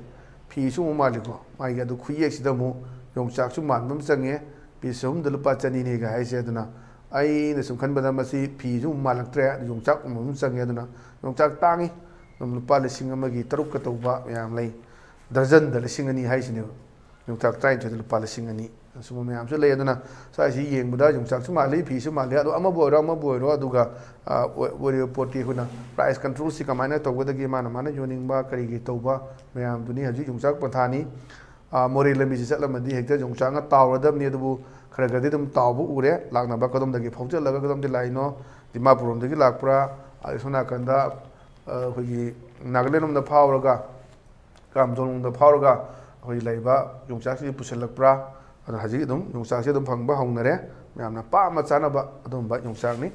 ꯐꯤꯁꯨ ꯑꯃꯨꯛ ꯃꯥꯜꯂꯤꯀꯣ꯫ ꯃꯥꯒꯤ ꯑꯗꯨ ꯈꯨꯌꯦꯛꯁꯤꯗ ꯑꯃꯨꯛ ꯌꯣꯡꯆꯥꯛꯁꯨ ꯃꯥꯟꯕ ꯑꯃ ꯆꯪꯉꯦ꯫ ꯄꯤꯁ ꯑꯍꯨꯝꯗ ꯂꯨꯄꯥ ꯆꯅꯤꯅꯦꯒ ꯍꯥꯏꯁꯦ꯫ ꯑꯗꯨꯅ ꯑꯩꯅ ꯁꯨꯝ ꯈꯟꯕꯗ ꯃꯁꯤ ꯐꯤꯁꯨ ꯑꯃꯨꯛ ꯃꯥꯜꯂꯛꯇ꯭ꯔꯦ, ꯑꯗꯨ ꯌꯣꯡꯆꯥꯛ ꯑꯃ ꯑꯃꯨꯛ ꯆꯪꯉꯦ꯫ ꯑꯗꯨꯅ ꯌꯣꯡꯆꯥꯛ ꯇꯥꯡꯉꯤ꯫ ꯑꯗꯨꯝ ꯂꯨꯄꯥ ꯂꯤꯁꯤꯡ ꯑꯃꯒꯤ ꯇꯔꯨꯛꯀ ꯇꯧꯕ ꯃꯌꯥꯝ ꯂꯩ꯫ ꯗꯔꯖꯟꯗ ꯂꯤꯁꯤꯡ ꯑꯅꯤ ꯍꯥꯏꯁꯤꯅꯦꯕ꯫ ꯌꯣꯡꯆꯥꯛ ꯇꯔꯥꯅꯤꯊꯣꯏꯗ ꯂꯨꯄꯥ ꯂꯤꯁꯤꯡ ꯑꯅꯤ꯫ ꯑꯁꯨꯝꯕ ꯃꯌꯥꯝꯁꯨ ꯂꯩ꯫ ꯑꯗꯨꯅ ꯁ꯭ꯋꯥꯏꯁꯤ ꯌꯦꯡꯕꯗ ꯌꯣꯡꯆꯥꯛꯁꯨ ꯃꯥꯜꯂꯤ, ꯐꯤꯁꯨ ꯃꯥꯜꯂꯤ꯫ ꯑꯗꯣ ꯑꯃꯕꯨ ꯑꯣꯏꯔꯣ, ꯑꯃꯕꯨ ꯑꯣꯏꯔꯣ, ꯑꯗꯨꯒ, ꯑ, ꯑꯣꯏ-, ꯑꯣꯏꯔꯤꯕ ꯄꯣꯠꯇꯤ ꯑꯩꯈꯣꯏꯅ ꯄ꯭ꯔꯥꯏꯁ ꯀꯟꯇ꯭ꯔꯣꯜꯁꯤ ꯀꯃꯥꯏꯅ ꯇꯧꯒꯗꯒꯦ, ꯃꯥꯅ ꯃꯥꯅ ꯌꯣꯟꯅꯤꯡꯕ ꯀꯔꯤꯒꯤ ꯇꯧꯕ ꯃꯌꯥꯝꯗꯨꯅꯤ ꯍꯧꯖꯤꯛ ꯌꯣꯡꯆꯥꯛ ꯄꯟꯊꯥꯅꯤ꯫ ꯃꯣꯔꯦ ꯂꯝꯕꯤꯁꯤ ꯆꯠꯂꯝꯃꯗꯤ ꯍꯦꯛꯇ ꯌꯣꯡꯆꯥꯛꯅ ꯇꯥꯎꯔꯗꯕꯅꯤ꯫ ꯑꯗꯨꯕꯨ ꯈꯔ ꯈꯔꯗꯤ ꯑꯗꯨꯝ ꯇꯥꯎꯕ ꯎꯔꯦ꯫ ꯂꯥꯛꯅꯕ ꯀꯗꯣꯝꯗꯒꯤ ꯐꯥꯎꯖꯜꯂꯒ ꯀꯗꯣꯝꯗꯒꯤ ꯂꯥꯛꯏꯅꯣ, ꯗꯤꯃꯥꯄꯨꯔ ꯔꯣꯝꯗꯒꯤ ꯂꯥꯛꯄ꯭ꯔꯥ, ꯑꯗꯩ ꯁꯣꯝ ꯅꯥꯀꯟꯗ ꯑꯩꯈꯣꯏꯒꯤ ꯅꯥꯒꯥꯂꯦꯟ ꯂꯣꯝꯗ ꯐꯥꯎꯔꯒ, ꯀꯥꯝꯖꯣꯡ ꯂꯣꯝꯗ ꯐꯥꯎꯔꯒ ꯑꯩꯈꯣꯏꯒꯤ ꯂꯩꯔꯤꯕ ꯌꯣꯡꯆꯥꯛꯁꯤꯡꯁꯤ ꯄꯨꯁꯤꯜꯂꯛꯄ꯭ꯔꯥ? ꯑꯗꯣ ꯍꯧꯖꯤꯛ ꯑꯗꯨꯝ ꯌꯣꯡꯆꯥꯛꯁꯦ ꯑꯗꯨꯝ ꯐꯪꯕ ꯍꯧꯅꯔꯦ꯫ ꯃꯌꯥꯝꯅ ꯄꯥꯝꯅ ꯆꯥꯅꯕ ꯑꯗꯨꯝꯕ ꯌꯣꯡꯆꯥꯛꯅꯤ꯫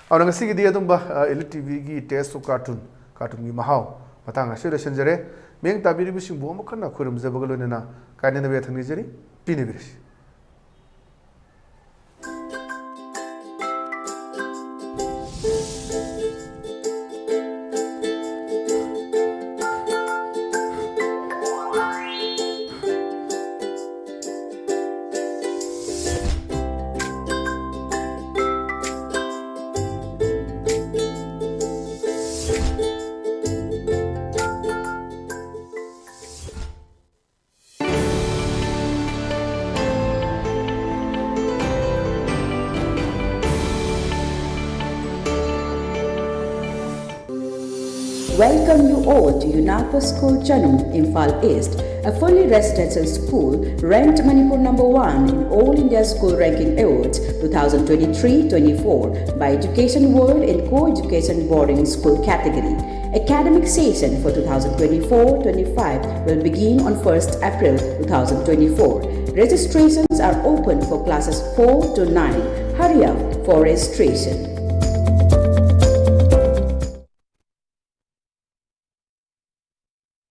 ꯑꯗꯨꯅ ꯉꯁꯤꯒꯤꯗꯤ ꯑꯗꯨꯝꯕ ꯑꯦꯜ ꯏ ꯇꯤ ꯚꯤꯒꯤ Taste of Cartoon, ꯀꯥꯔꯇꯨꯟꯒꯤ ꯃꯍꯥꯎ ꯃꯇꯥꯡ ꯑꯁꯤꯗ ꯂꯣꯏꯁꯤꯟꯖꯔꯦ꯫ ꯃꯤꯠꯌꯦꯡ ꯇꯥꯕꯤꯔꯤꯕꯁꯤꯡꯕꯨ ꯑꯃꯨꯛ ꯍꯟꯅ ꯈꯣꯏꯔꯨꯝꯖꯕꯒ ꯂꯣꯏꯅꯅ ꯀꯥꯏꯅꯅꯕ ꯌꯥꯊꯪ ꯅꯤꯖꯔꯤ꯫ ꯄꯤꯅꯕꯤꯔꯁꯤ꯫ Welcome you all to UNACO School Chanum, Imphal East, a fully residential school ranked Manipur number one in All India School Ranking Awards twenty twenty-three twenty-four by Education World in Co-Education Boarding School category. Academic session for twenty twenty-four twenty-five will begin on first April twenty twenty-four. Registrations are open for classes four to nine. Hurry up for registration.